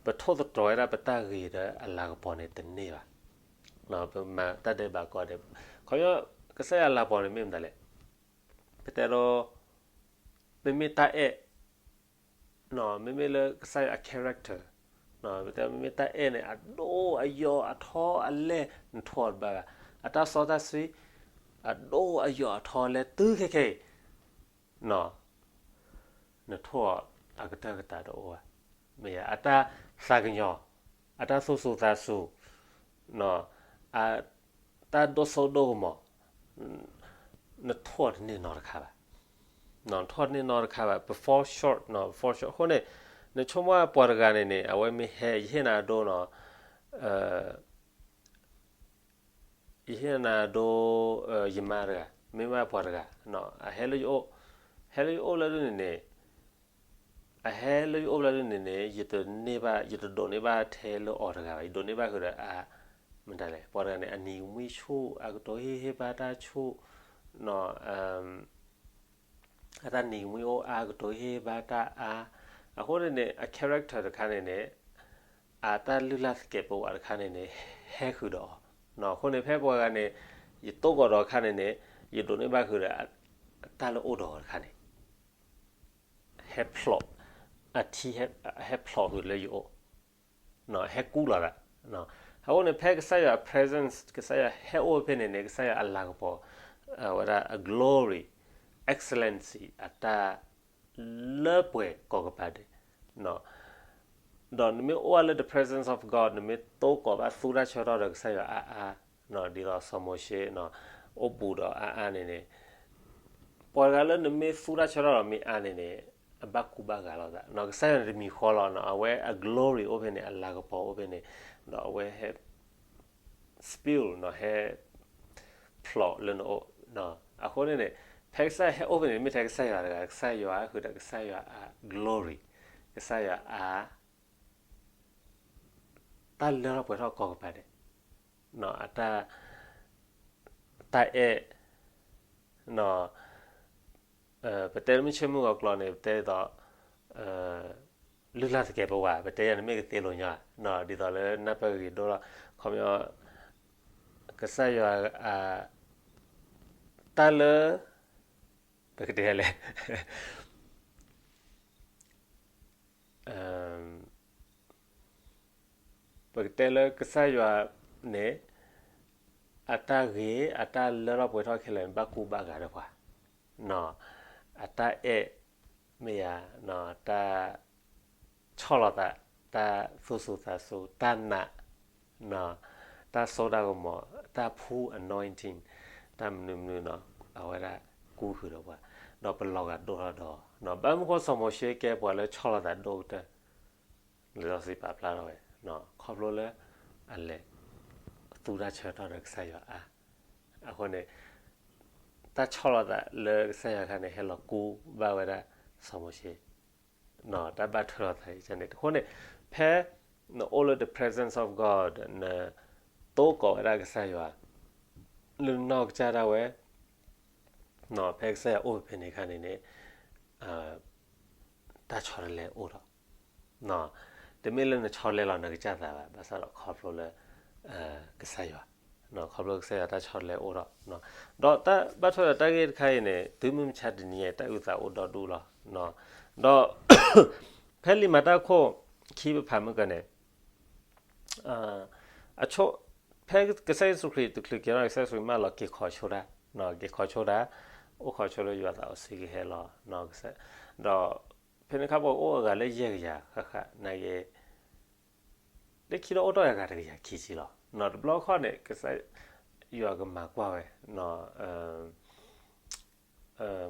ပထိၣ်သတြီၤဝဲဒၣ်ပတၢ်ဂ့ၤဒီးအလၤကပီၤန့ၣ်တန့ၢ်ဘၣ်. ပမၤတၢ်ဒဲးဘးကိးဂၤဒဲး, ခီပညီ ကစၢ်ယွၤအလၤကပီၤန့ၣ်မ့ၢ်မတၤလဲၣ်, ပတဲဒီး မ့မ့ၢ်တၢ်အဲၣ်, မ့မ့ၢ်လၢကစၢ်ယွၤအ character, ပတဲမ့မ့ၢ်တၢ်အဲၣ်န့ၣ် အဒိၣ်အယိာ်အထီအလဲၢ် နထိၣ်အီၤတဘၣ်ဘၣ်. အတၢ်စီတၢ်ဆှံ အဒိၣ်အယိာ်အထီအလဲၢ်တုၤခဲခဲအံၤ နထိၣ်အီၤအကတၢၢ်ကတၢၢ်တအိၣ်ဘၣ်. မ့ၢ်အတၢ်သးကညီၤ, အတၢ်သူၣ်စူၤသးစူၤ, တၢ်ဒိၣ်စိဒိၣ်ကမီၤ, နထိၣ်အီၤတန့ၢ်နီတခါဘၣ်. နထိၣ်အီၤတန့ၢ်နီတခါဘၣ်. ပ fall short, ပ fall short အဃိန့ၣ် နဆိကမိၣ်ပှၤတဂၤန့ၣ်န့ၣ် အဝဲမ့ၢ်ဟဲ ယဟ့ၣ်နၤအဒိနီၤ ယဟ့ၣ်နၤဒိ ယမါတဂၤ, မ့ၢ်မ့ၢ်ပှၤတဂၤ, အဟဲလၢယအိၣ်, ဟဲလၢယအိၣ်လၢဒ်န့ၣ်န့ၣ်, အဟဲလၢယအိၣ်လၢဒ်န့ၣ်န့ၣ် ယတန့ၢ်ဘၣ်, ယတဒိးန့ၢ်ဘၣ်ထဲလၢအီၤတဂၤဘၣ်, ယဒိးန့ၢ်ဘၣ်ဃုာ်ဒီးအ, မတၤလဲၣ်, ပှၤတဂၤန့ၣ် အနံၤကမှံဆူၣ်, အကတိၤဟ့ၣ်ဟ့ၣ်ဘါတၢ်ဆူၣ်, အတၢ်နံၤကမှံအိၣ်အါ, ကတိၤဟ့ၣ်ဟ့ၣ်ဘါတၢ်အါ, အဃိန့ၣ်န့ၣ် အ character တခါန့ၣ်န့ၣ် အတၢ်လုၢ်လၢ်သကဲးပဝးတခါန့ၣ်န့ၣ် ဟဲဃုာ်ဒီးအီၤ. အဃိန့ၣ် ဖဲပှၤဂၤန့ၣ် ယတိၢ်ကီးဒီးအခါန့ၣ်န့ၣ် ယဒိးန့ၢ်ဘၣ်ဃုာ်ဒီး တၢ်လၢအိၣ်ဒီးအီၤတခါန့ၣ် ဟဲဖျိး, အထံဟဲဖျိးဃုာ်လၢယအိၣ်, ဟဲကူလီၤသး. အဃိန့ၣ် ဖဲကစၢ်ယွၤအ presence ကစၢ်ယွၤဟဲအိၣ်ဖဲန့ၣ်န့ၣ် ကစၢ်ယွၤအလၤကပီၤ, အဝဲဒၣ်အ glory, excellency အတၢ်လၢပှဲၤကိးကပၤဒဲး ဒီးနမ့ၢ်အိၣ်ဝဲလၢ the presence of God နမ့ၢ်တိၢ်ကီးဘၣ်သူတၢ်ဆၢကတီၢ်ဒီးကစၢ်ယွၤအါအါ, ဒ်သိးစီၤမိၤၡ့ အိၣ်ဘူးဒီးအါအါန့ၣ်န့ၣ်, ပှၤတဂၤလၢနမ့ၢ်သူတၢ်ဆၢကတီၢ်ဒီးမ့ၢ်အါန့ၣ်န့ၣ် အဘၣ်ကူဘၣ်ဂာ်လိာ်သး, ကစၢ်ယွၤန့ၣ်တမံၤဃီလီၤ, အဝဲအ glory အိၣ်ဖဲန့ၣ် အလၤကပီၤအိၣ်ဖဲန့ၣ်, ဒီးအဝဲဟဲ spill ဟဲ ဖျိးလၢနအိၣ်. အဃိန့ၣ်န့ၣ် ဖဲကစၢ်ယွၤဟဲအိၣ်ဖဲန့ၣ် မ့ၢ်ထဲကစၢ်ယွၤတဂၤ, ကစၢ်ယွၤဃုာ်ဒီးကစၢ်ယွၤအ glory, ကစၢ်ယွၤအ တၢ်လၢထီၣ်ပှဲၤထီၣ်ကိးကပၤဒဲး, အတၢ်, တၢ်အဲၣ်, ပတဲလၢမုၢ်ဆ့မုၢ်ဂီၤကျိာ်န့ၣ် ပတဲဒ်သိး လုၢ်လၢ်သကဲးပဝး, ပတဲယၤန့ၣ်မ့ၢ်ကသ့လိာ်ညီ, ဒ်သိးလၢနၢ်ပၢၢ်ဂ့ၤဒိၣ်လီၤ, ခီပညီ ကစၢ်ယွၤ တၢ်လၢ ပကတဲလဲၣ် ပကတဲလၢကစၢ်ယွၤန့ၣ် အတၢ်ဂ့ၤ အတၢ်လၢထီၣ်ပှဲၤထီၣ်ခဲလၢာ်န့ၣ် ဘၣ်ကူဘၣ်ဂာ်ဒီးပှၤ, အတၢ်အဲၣ် မ့ၢ်ယၤ, တၢ်ဆီၣ်လီၤသး, တၢ်သူၣ်စူၤသးစူၤ, တၢ်နာ်, တၢ်စိတၢ်ကမီၤ, တၢ်ဖှူ anointing, တၢ်မနုၤမနုၤန့ၣ် အဝဲဒၣ်ကူဃုာ်ဒီးပှၤ, ဒီးပလီၤဂာ်ဒိၣ်ထီၣ်ဒီး, ဘၣ်မနုၤဃိစီၤမိၤၡ့ကဲပှၤလၢဆီၣ်လီၤသးဒိၣ်ကတၢၢ်, လံာ်စီဆှံပာ်ဖျါထီၣ်ဝဲ, ခီဖျိလၢ အလဲၤ သူတၢ်ဆၢကတီၢ်ဒီးကစၢ်ယွၤအါ, အဃိန့ၣ် တၢ်ဆီၣ်လီၤသးလၢကစၢ်ယွၤအခါန့ၣ် ဟဲလီၤကူဘၣ်ဝဲဒၣ်စီၤမိၤၡ့, တၢ်ဘၣ်ထွဲလီၤသးန့ၣ်, အဃိန့ၣ် ဖဲနအိၣ်လၢ the presence of God နတိၢ်ကီးဝဲဒၣ်ကစၢ်ယွၤ လၢနနီၢ်ကစၢ်ဒၣ်ဝဲ, ဖဲကစၢ်ယွၤအိၣ်ဖဲန့ၣ်အခါန့ၣ်န့ၣ် တၢ်ဆီတလဲအိၣ်ဒီး, တမ့ၢ်လၢနဆီတလဲလီၤနကစၢ်သးဘၣ်, ဘၣ်ဆၣ်ဒီးခီဖျိလၢ ကစၢ်ယွၤ, ခီဖျိကစၢ်ယွၤတၢ်ဆီတလဲအိၣ်ဒီး, ဒီးတၢ်ဘၣ်ထွဲဒီးတၢ်ဂ့ၢ်တခါအံၤန့ၣ် တုၤမုၢ်မဆါတနံၤအံၤ တၢ်အုၣ်သးအိၣ်ဒီဒူၣ်လီၤ. ဒီး ဖဲလံာ်မၤတၢ်ခိၣ်ခံပဖးမုၢ်ကန့ၣ် အဆိ, ဖဲကစၢ်ယ့ၣ်ၡူးခရံာ်တချုးက့ၤထီၣ်န့ၣ် ကစၢ်ယ့ၣ်ၡူးခရံာ်မၢလီၤက့ၤခီဆိတၢ်, က့ၤခီဆိတၢ်, အိၣ်ခီဆိလၢယွၤသးစီဆှံကဟဲလီၤ, ဒီး ဖဲန့ၣ်အခါပှၤကအိၣ်အဂၤလၢယဲၢ်ကယၤဃၣ်ဃၣ်နာ်က့, လၢခံဒီးအိၣ်တ့ၢ်အဂၤတကယၤခံဆံလီၤ. တဘျီခီန့ၣ် ကစၢ်ယွၤကမၤကွၢ်ဝဲ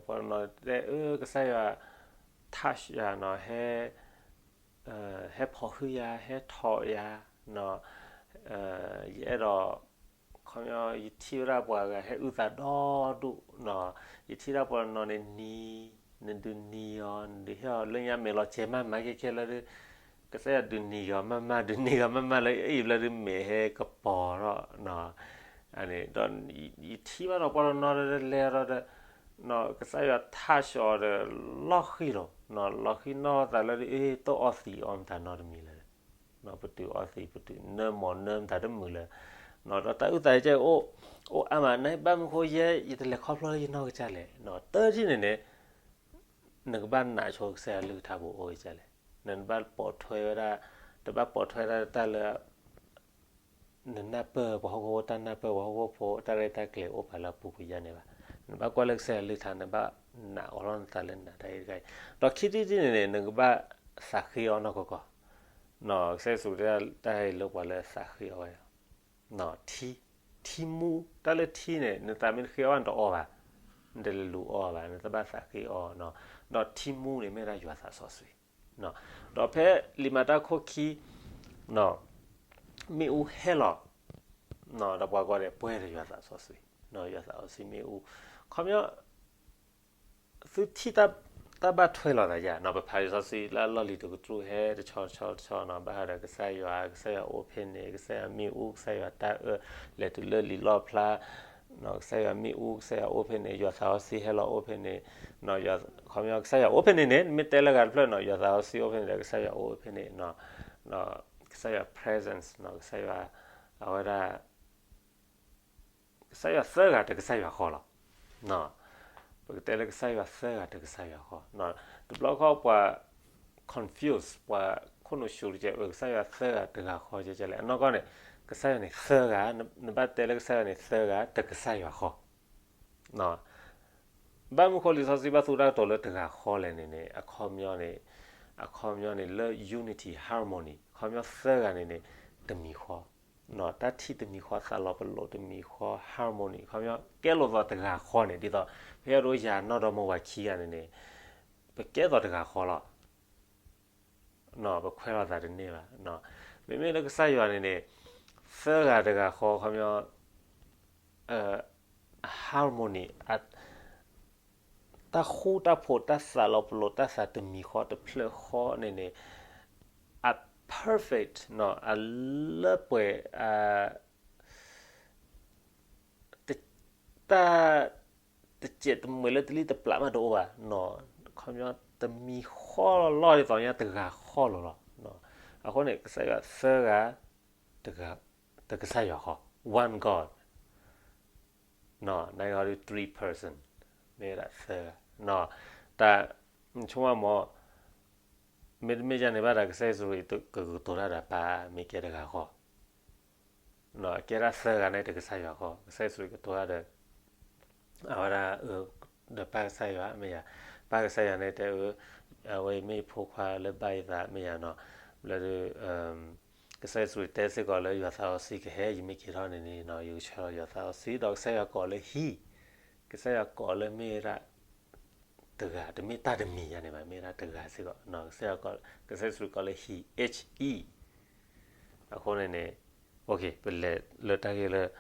ပှၤတနီၤတဲ အၢ ကစၢ်ယွၤ touch ယၤနီၤ, ဟဲ, ဟဲဖီၣ်ဟုၣ်ယၤ, ဟဲထီၣ်ယၤ, ယအဲၣ်ဒိး, ခီပညီ ယထံၣ်ဝဲဒၣ်ပှၤဂၤဟဲအုၣ်သးဒီဒူၣ်, ယထံၣ်ဒၣ်ပှၤတနီၤန့ၣ်နံၤ, နဒုးနံၤအီၤ, နဒုးဟ့ၣ်အီၤလၢညါမဲာ်လီၤကဲၤမးမးကဲကဲလၢဒုး, ကစၢ်ယွၤဒုးနံၤအီၤမးမး ဒုးနံၤအီၤမးမးလၢအံၤဘျီဒုးမဲာ်ဟဲကပီၤထီၣ် ဒီး ယထံၣ်ဘၣ်ဒီးပှၤတနီၤဒီးလဲၤဒီး, ကစၢ်ယွၤ touch အီၤဒီး လီၢ်ဃံလီၤ, လီၢ်ဃံနီၢ်သးလၢဒုး အ့ တအီသံးအီမတၤနီတမံၤလၢၤ, ပတုာ်အီသံးပတုာ်နၢမီၢ်နၢမတၤတမုာ်လၢၤ, ဒီးတၢ်အုၣ်သးကဲအိၣ်, အိၣ်အါမး နဘၣ်မနုၤဃိယဲ ယတလဲၤခီဖျိလၢယနီၢ်ကစၢ်လဲၣ်, တထံၣ်န့ၣ်န့ၣ် နကဘၣ်နာ်ဆိကစၢ်ယွၤလုၢ်ကထါပူၤအိၣ်ကစၢ်လဲၣ်, နဘၣ်ပိာ်ထွဲဝဲဒၣ်, တဘၣ်ပိာ်ထွဲဒၣ်တၢ်လၢ နနၢ်ပၢၢ်ပှၤဟီၣ်ခိၣ်ဖိတၢ်နၢ်ပၢၢ် ပှၤဟီၣ်ခိၣ်ဖိတၢ်ရဲၣ်တၢ်ကျဲၤအိၣ်ပာ်လၢအပူၤကွံာ်ယါန့ၣ်ဘၣ်. နဘၣ်ကွၢ်လၢကစၢ်ယွၤလုၢ်ကထါ နဘၣ်နာ်အီၤလီၤနသးလၢနနာ်တၢ်ဂ့ၢ်တခါအံၤ, ဒီးခံထံၣ်တထံၣ်န့ၣ်န့ၣ် နကဘၣ်သးဃ့အီၤနီၢ်ကီၢ်ကီၢ်, ကစၢ်ယ့ၣ်ၡူးတဲတၢ်ဟဲအံၤလၢပှၤလၢသးဃ့အီၤဝဲ ထံ, ထံမူ, တၢ်လၢထံန့ၣ် နသးမ့ၢ်တဃ့အီၤဘၣ်နတအီဘၣ်, နတလဲၤလူၤအီဘၣ်, နတဘၣ်သးဃ့အီၤ, ဒီးထံမူန့ၣ်မ့ၢ်ဒၣ်ယွၤသးစီဆှံ, ဒီးဖဲလံာ်မၤတၢ်ခိၣ်ခံ မ့ၣ်အူဟဲလီၤ, ဒီးပှၤကိးဂၤဒဲးပှဲၤဒီးယွၤသးစီဆှံ, ယွၤသးစီဆှံမ့ၣ်အူ, ခီပညီ သုထံၣ်တၢ်ဘၣ်ထွဲလိာ်သးယါ, ပဖးလံာ်စီဆှံလၢအလီၢ်လံၤတကတြူၢ်ဟဲတဆီတဆီတဆီနီၤ, ဘၣ်ဃးဒီးကစၢ်ယွၤ, ကစၢ်ယွၤအိၣ်ဖဲန့ၣ်, ကစၢ်ယွၤမ့ၣ်အူ, ကစၢ်ယွၤတၢ်အၢ, လဲၤတုၤလၢလံာ်လီၣ်ဖျါ, ကစၢ်ယွၤမ့ၣ်အူ, ကစၢ်ယွၤအိၣ်ဖဲန့ၣ်, ယွၤသးစီဆှံဟဲလီၤအိၣ်ဖဲန့ၣ်, ခီပညီကစၢ်ယွၤအိၣ်ဖဲန့ၣ်န့ၣ် နမ့ၢ်တဲလၢဂၤတဖျၢၣ်နီၤ ယွၤသးစီဆှံအိၣ်ဖဲန့ၣ်ဒီး ကစၢ်ယွၤအိၣ်ဖဲန့ၣ်, ကစၢ်ယွၤ presence နီၤ ကစၢ်ယွၤ အဝဲဒၣ် ကစၢ်ယွၤသၢဂၤတကစၢ်ယွၤဃီလီၤ. ပကတဲလၢကစၢ်ယွၤသၢဂၤတကစၢ်ယွၤဃီ, တဘျီဃီပှၤ confuse ပှၤခိၣ်နူာ်ဆူၣ်တကဲး အကစၢ်ယွၤသၢဂၤတဂၤဃီကဲကဲလဲၣ်. အနီၢ်ကီၢ်န့ၣ် ကစၢ်ယွၤန့ၣ်သၢဂၤ, နဘၣ်တဲလၢကစၢ်ယွၤန့ၣ်သၢဂၤတကစၢ်ယွၤဃီ ဘၣ်မနုၤဃိလံာ်စီဆှံဘၣ်သူၣ်တၢ်ကတိၤလၢတဂၤဃီလဲၣ်န့ၣ်န့ၣ် အခီပညီန့ၣ်, အခီပညီန့ၣ်လၢ unity harmony အခီပညီသၢဂၤန့ၣ်န့ၣ် တမံၤဃီ, တၢ်ထံၣ်တမံၤဃီ သးလီၤပလိာ်တမံၤဃီ harmony အခီပညီကဲလိာ်သးတဂၤဃီန့ၣ် ဒ်သိး ဖဲအဒိယၤနီၢ်ဒီမါဝၤခံဂၤန့ၣ်န့ၣ် ပကဲသိးတဂၤဃီလီၤ. ပခွဲးလိာ်သးတန့ၢ်ဘၣ်. မ့မ့ၢ်လၢကစၢ်ယွၤန့ၣ်န့ၣ် သၢဂၤတဂၤဃီ အခီပညီ harmony တၢ်ဃူတၢ်ဖိး တၢ်သးလီၤပလိာ် တၢ်သးတမံၤဃီတဖျၢၣ်ဃီန့ၣ်န့ၣ် အ perfect နီၤ အလၢပှဲၤ တၢ် တစဲးတမှဲၤလၢတလံၣ်တပျၢ်မးတအိၣ်ဘၣ်နီၤ, ခီပညီတမံၤဃီလီၤလီၤ ဒ်သိးညါတဂၤဃီလီၤလီၤ. အဃိန့ၣ် ကစၢ်ယွၤသၢဂၤ တကစၢ်ယွၤဃီ one God နီၤ, နကီးဒု three person မ့ၢ်ဝဲဒၣ်သၢဂၤနီၤ, တၢ် ဆိကမိၣ်မ့ၢ် မ့တမ့ၢ်ယၤန့ၣ်ဘၣ်ဒီး ကစၢ်ယ့ၣ်ၡူးခရံာ်ကကတိၤတၢ်ဒီးပၢ် မ့ၢ်ကဲတဂၤဃီ ကဲဒၣ်သၢဂၤန့ၣ်တကစၢ်ယွၤဃီ, ကစၢ်ယ့ၣ်ၡူးခရံာ်ကတိၤတၢ်ဒီး အဝဲဒၣ် ဒီးပၢ်ကစၢ်ယွၤမ့ၢ်ယၤ, ပၢ်ကစၢ်ယွၤန့ၣ်တဲအၢ, အဝဲအံၤမ့ၢ်ယဖိခွါလၢဘၣ်ယသးမ့ၢ်ယၤနီၤ, လၢ ကစၢ်ယ့ၣ်ၡူးခရံာ်တဲစ့ၢ်ကီးလၢယွၤသးစီဆှံကဟဲ ယမ့ၢ်က့ၤထီၣ်န့ၣ်န့ၣ် ယကဆှၢလီၤယွၤသးစီဆှံ ဒီးကစၢ်ယွၤကိးလၢ he, ကစၢ်ယွၤကိးလၢမ့ၢ်ဝဲဒၣ် တဂၤ တမ့ၢ်တၢ်တမံၤယၤန့ၣ်ဘၣ် မ့ၢ်ဝဲဒၣ်တဂၤစ့ၢ်ကီး, ကစၢ်ယွၤကိး ကစၢ်ယ့ၣ်ၡူးခရံာ်ကိးလၢ he, he, အဃိန့ၣ်န့ၣ် ပလဲၤလၢတၢ်ဂ့ၢ်လၢ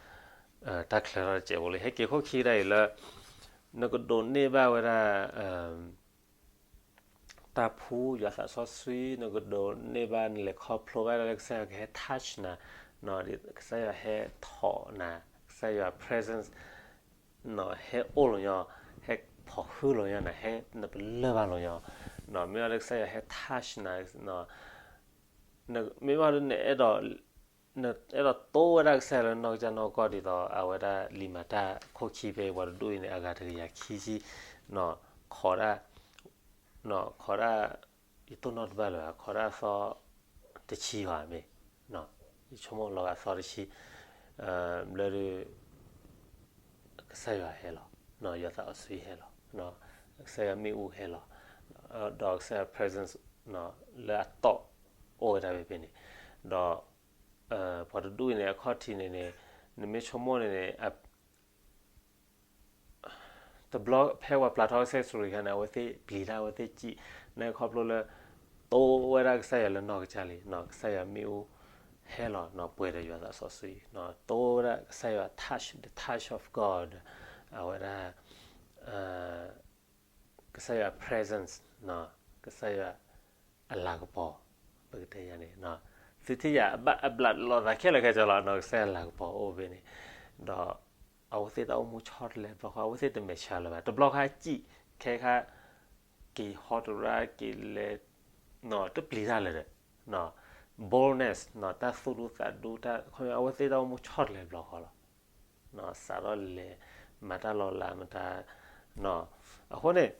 တၢ်ချၢထီၣ်တစဲးဖိလံ ဟဲက့ၤခိၣ်ခံဒၣ်အံၤလၢ နကဒိးန့ၢ်ဘၣ်ဝဲဒၣ် တၢ်ဖှူယွၤသးစီဆှံ နကဒိးန့ၢ်ဘၣ် နလဲၤခီဖျိဘၣ်လၢကစၢ်ယွၤကဟဲ touch နၤ, ကစၢ်ယွၤဟဲထီၣ်နၤ, ကစၢ်ယွၤ presence ဟဲအိၣ်လီၤညီ, ဟဲဖီၣ်ဃုာ်လီၤညီနၤ, ဟဲနပလၢၢ်ဘၣ်လီၤညီ, မ့ၢ်ဝဲလၢကစၢ်ယွၤဟဲ touch နၤ, မ့ၢ်ဘၣ်ဒ်နအဲၣ်ဒိး နအဲၣ်ဒိးတိဝဲဒၣ်ကစၢ်ယွၤလၢနီၢ်ကစၢ်နီၢ်ကီၢ်ဒ်သိး အဝဲဒၣ်လံာ်မၤတၢ်ခိၣ်ခံဖဲပှၤတဒူၣ်အံၤန့ၣ် အဂၤတကယၤခံဆံ, ခိးဒၣ်, ခိးဒၣ်, ယတိၢ်နီၣ်တဘၣ်လၢၤဘၣ် ခိးဒၣ်အသီတဆံဘၣ်မ့ၢ်, ယဆိကမိၣ်လီၤဂာ်သီတဆံ, ဘျီဒုး ကစၢ်ယွၤဟဲလီၤ, ယွၤသးစီဆှံဟဲလီၤ, ကစၢ်ယွၤမ့ၣ်အူဟဲလီၤ, ဒီးကစၢ်ယွၤ presence လၢအတီၢ်အိၣ်ဝဲဒၣ်ဖဲဖဲန့ၣ်, ဒီး ပှၤတဒူၣ်အံၤန့ၣ် အခီၣ်ထံးန့ၣ်န့ၣ် နမ့ၢ်ဆိကမိၣ်န့ၣ်န့ၣ် တဘျီဖဲပှၤပျၢ်ထီၣ်ကစၢ်ယ့ၣ်ၡူးခရံာ်အခါန့ၣ် အဝဲသ့ၣ်ပျံၤတၢ် အဝဲသ့ၣ်စံး န့ၣ်ခီဖျိလၢ တိဝဲဒၣ်ကစၢ်ယွၤလၢနီၢ်ကစၢ်လံ, ကစၢ်ယွၤမ့ၣ်အူဟဲလီၤ ပှဲၤဒီးယွၤသးစီဆှံ, တိဝဲဒၣ်ကစၢ်ယွၤ touch, the touch of God, အဝဲဒၣ် ကစၢ်ယွၤ presence, ကစၢ်ယွၤအလၤကပီၤ, ပကတဲယၤန့ၣ်, သုထံၣ်ယၤအဘျးလိာ်သးခဲလၢာ်ခဲဆ့လီၤ, ကစၢ်ယွၤလၤကပီၤအိၣ်ဖဲန့ၣ်, ဒီးအဝဲသ့ၣ်တၢ်အိၣ်မူဆီတလဲတဘျီဃီ အဝဲသ့ၣ်တမဲာ်ဆှးလၢၤဘၣ်, တဘျီဃီစံး ခဲခါ က့ၤဟီတရါက့ၤလဲၤ တပျံၤတၢ်လၢၤဒီး boldness တၢ်သူၣ်ဒူသးဒူ တၢ်ခီ အဝဲသ့ၣ်တၢ်အိၣ်မူဆီတလဲတဘျီဃီလီၤ. စးထီၣ်လဲၤမၤတၢ်လီၤလးမတၤ, အဃိန့ၣ်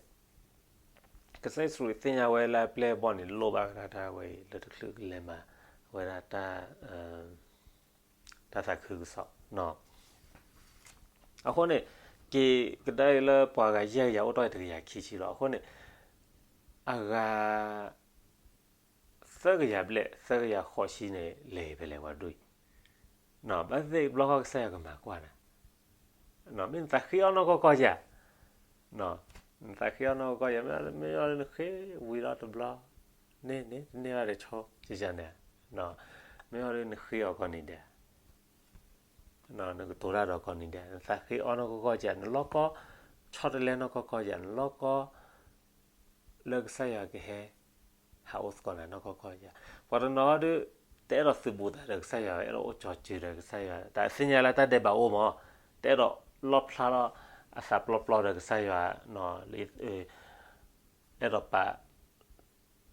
ကစၢ်ယ့ၣ်ၡူးခရံာ်သ့ၣ်ညါဝဲလၢအပျဲၢ်အဘီၣ်န့ၣ် လိၣ်ဘၣ်ဝဲဒၣ်တၢ်ဝဲအံၤ လၢတချုးကလဲၤမၤဝဲဒၣ်တၢ် တၢ်သးခုကစီၣ်. အဃိန့ၣ် က့ၤကဒါအံၤလၢပှၤဂၤယဲၢ်ကယၤအိၣ်တ့ၢ်တကယၤခံဆံလီၤ. အဃိန့ၣ် အဂၤ သၢကယၤဘျဲၣ် သၢကယၤဃိးဆံန့ၣ် လဲၤဖဲလဲၣ်ပှၤဒိၣ်အံၤ, ဘၣ်သ့ၣ်တဘျီဃီကစၢ်ယွၤကမၤကွၢ်နၤ, မ့ၢ်နသးဃ့အီၣ်နီၢ်ကီၢ်ကီၢ်ဧါ, နသးဃ့အီၣ်နီၢ်ကီၢ်ကီၢ်ဧါ, မ့ၢ်အီၤဒ်နဃ့ဝံၤလီၤတဘျီ, န့ၣ်န့ၣ် တန့ၢ်ဘၣ်ဒီးဆိကန့ၣ်, မ့ၢ်အီၤဒ်နဃ့အီၤကီၢ်နံၤဒဲး နကတိၤတၢ်ဒီးကီၢ်နံၤဒဲး, နသးဃ့အီၣ်နီၢ်ကီၢ်ကီၢ်ဧါ, နလီၢ်ကီ ဆီတလဲနီၢ်ကီၢ်ကီၢ်ဧါ, နလီၢ်ကီ လၢကစၢ်ယွၤကဟဲ ဟးအိၣ်သကိးနၤနီၢ်ကီၢ်ကီၢ်ဧါ. ပှၤတနီၤဒုး တအဲၣ်ဒိးသုးဘူးသးဒီးကစၢ်ယွၤ, အဲၣ်ဒိးအိၣ်ကၠီၤစၢၤဒီးကစၢ်ယွၤ, တၢ်သ့ၣ်ညါလၢတၢ်ဒဲးဘးအိၣ်မး, တအဲၣ်ဒိးလီၣ်ဖျါထီၣ် အသးပျီပျီဒီးကစၢ်ယွၤ, အဲၣ်ဒိးပာ်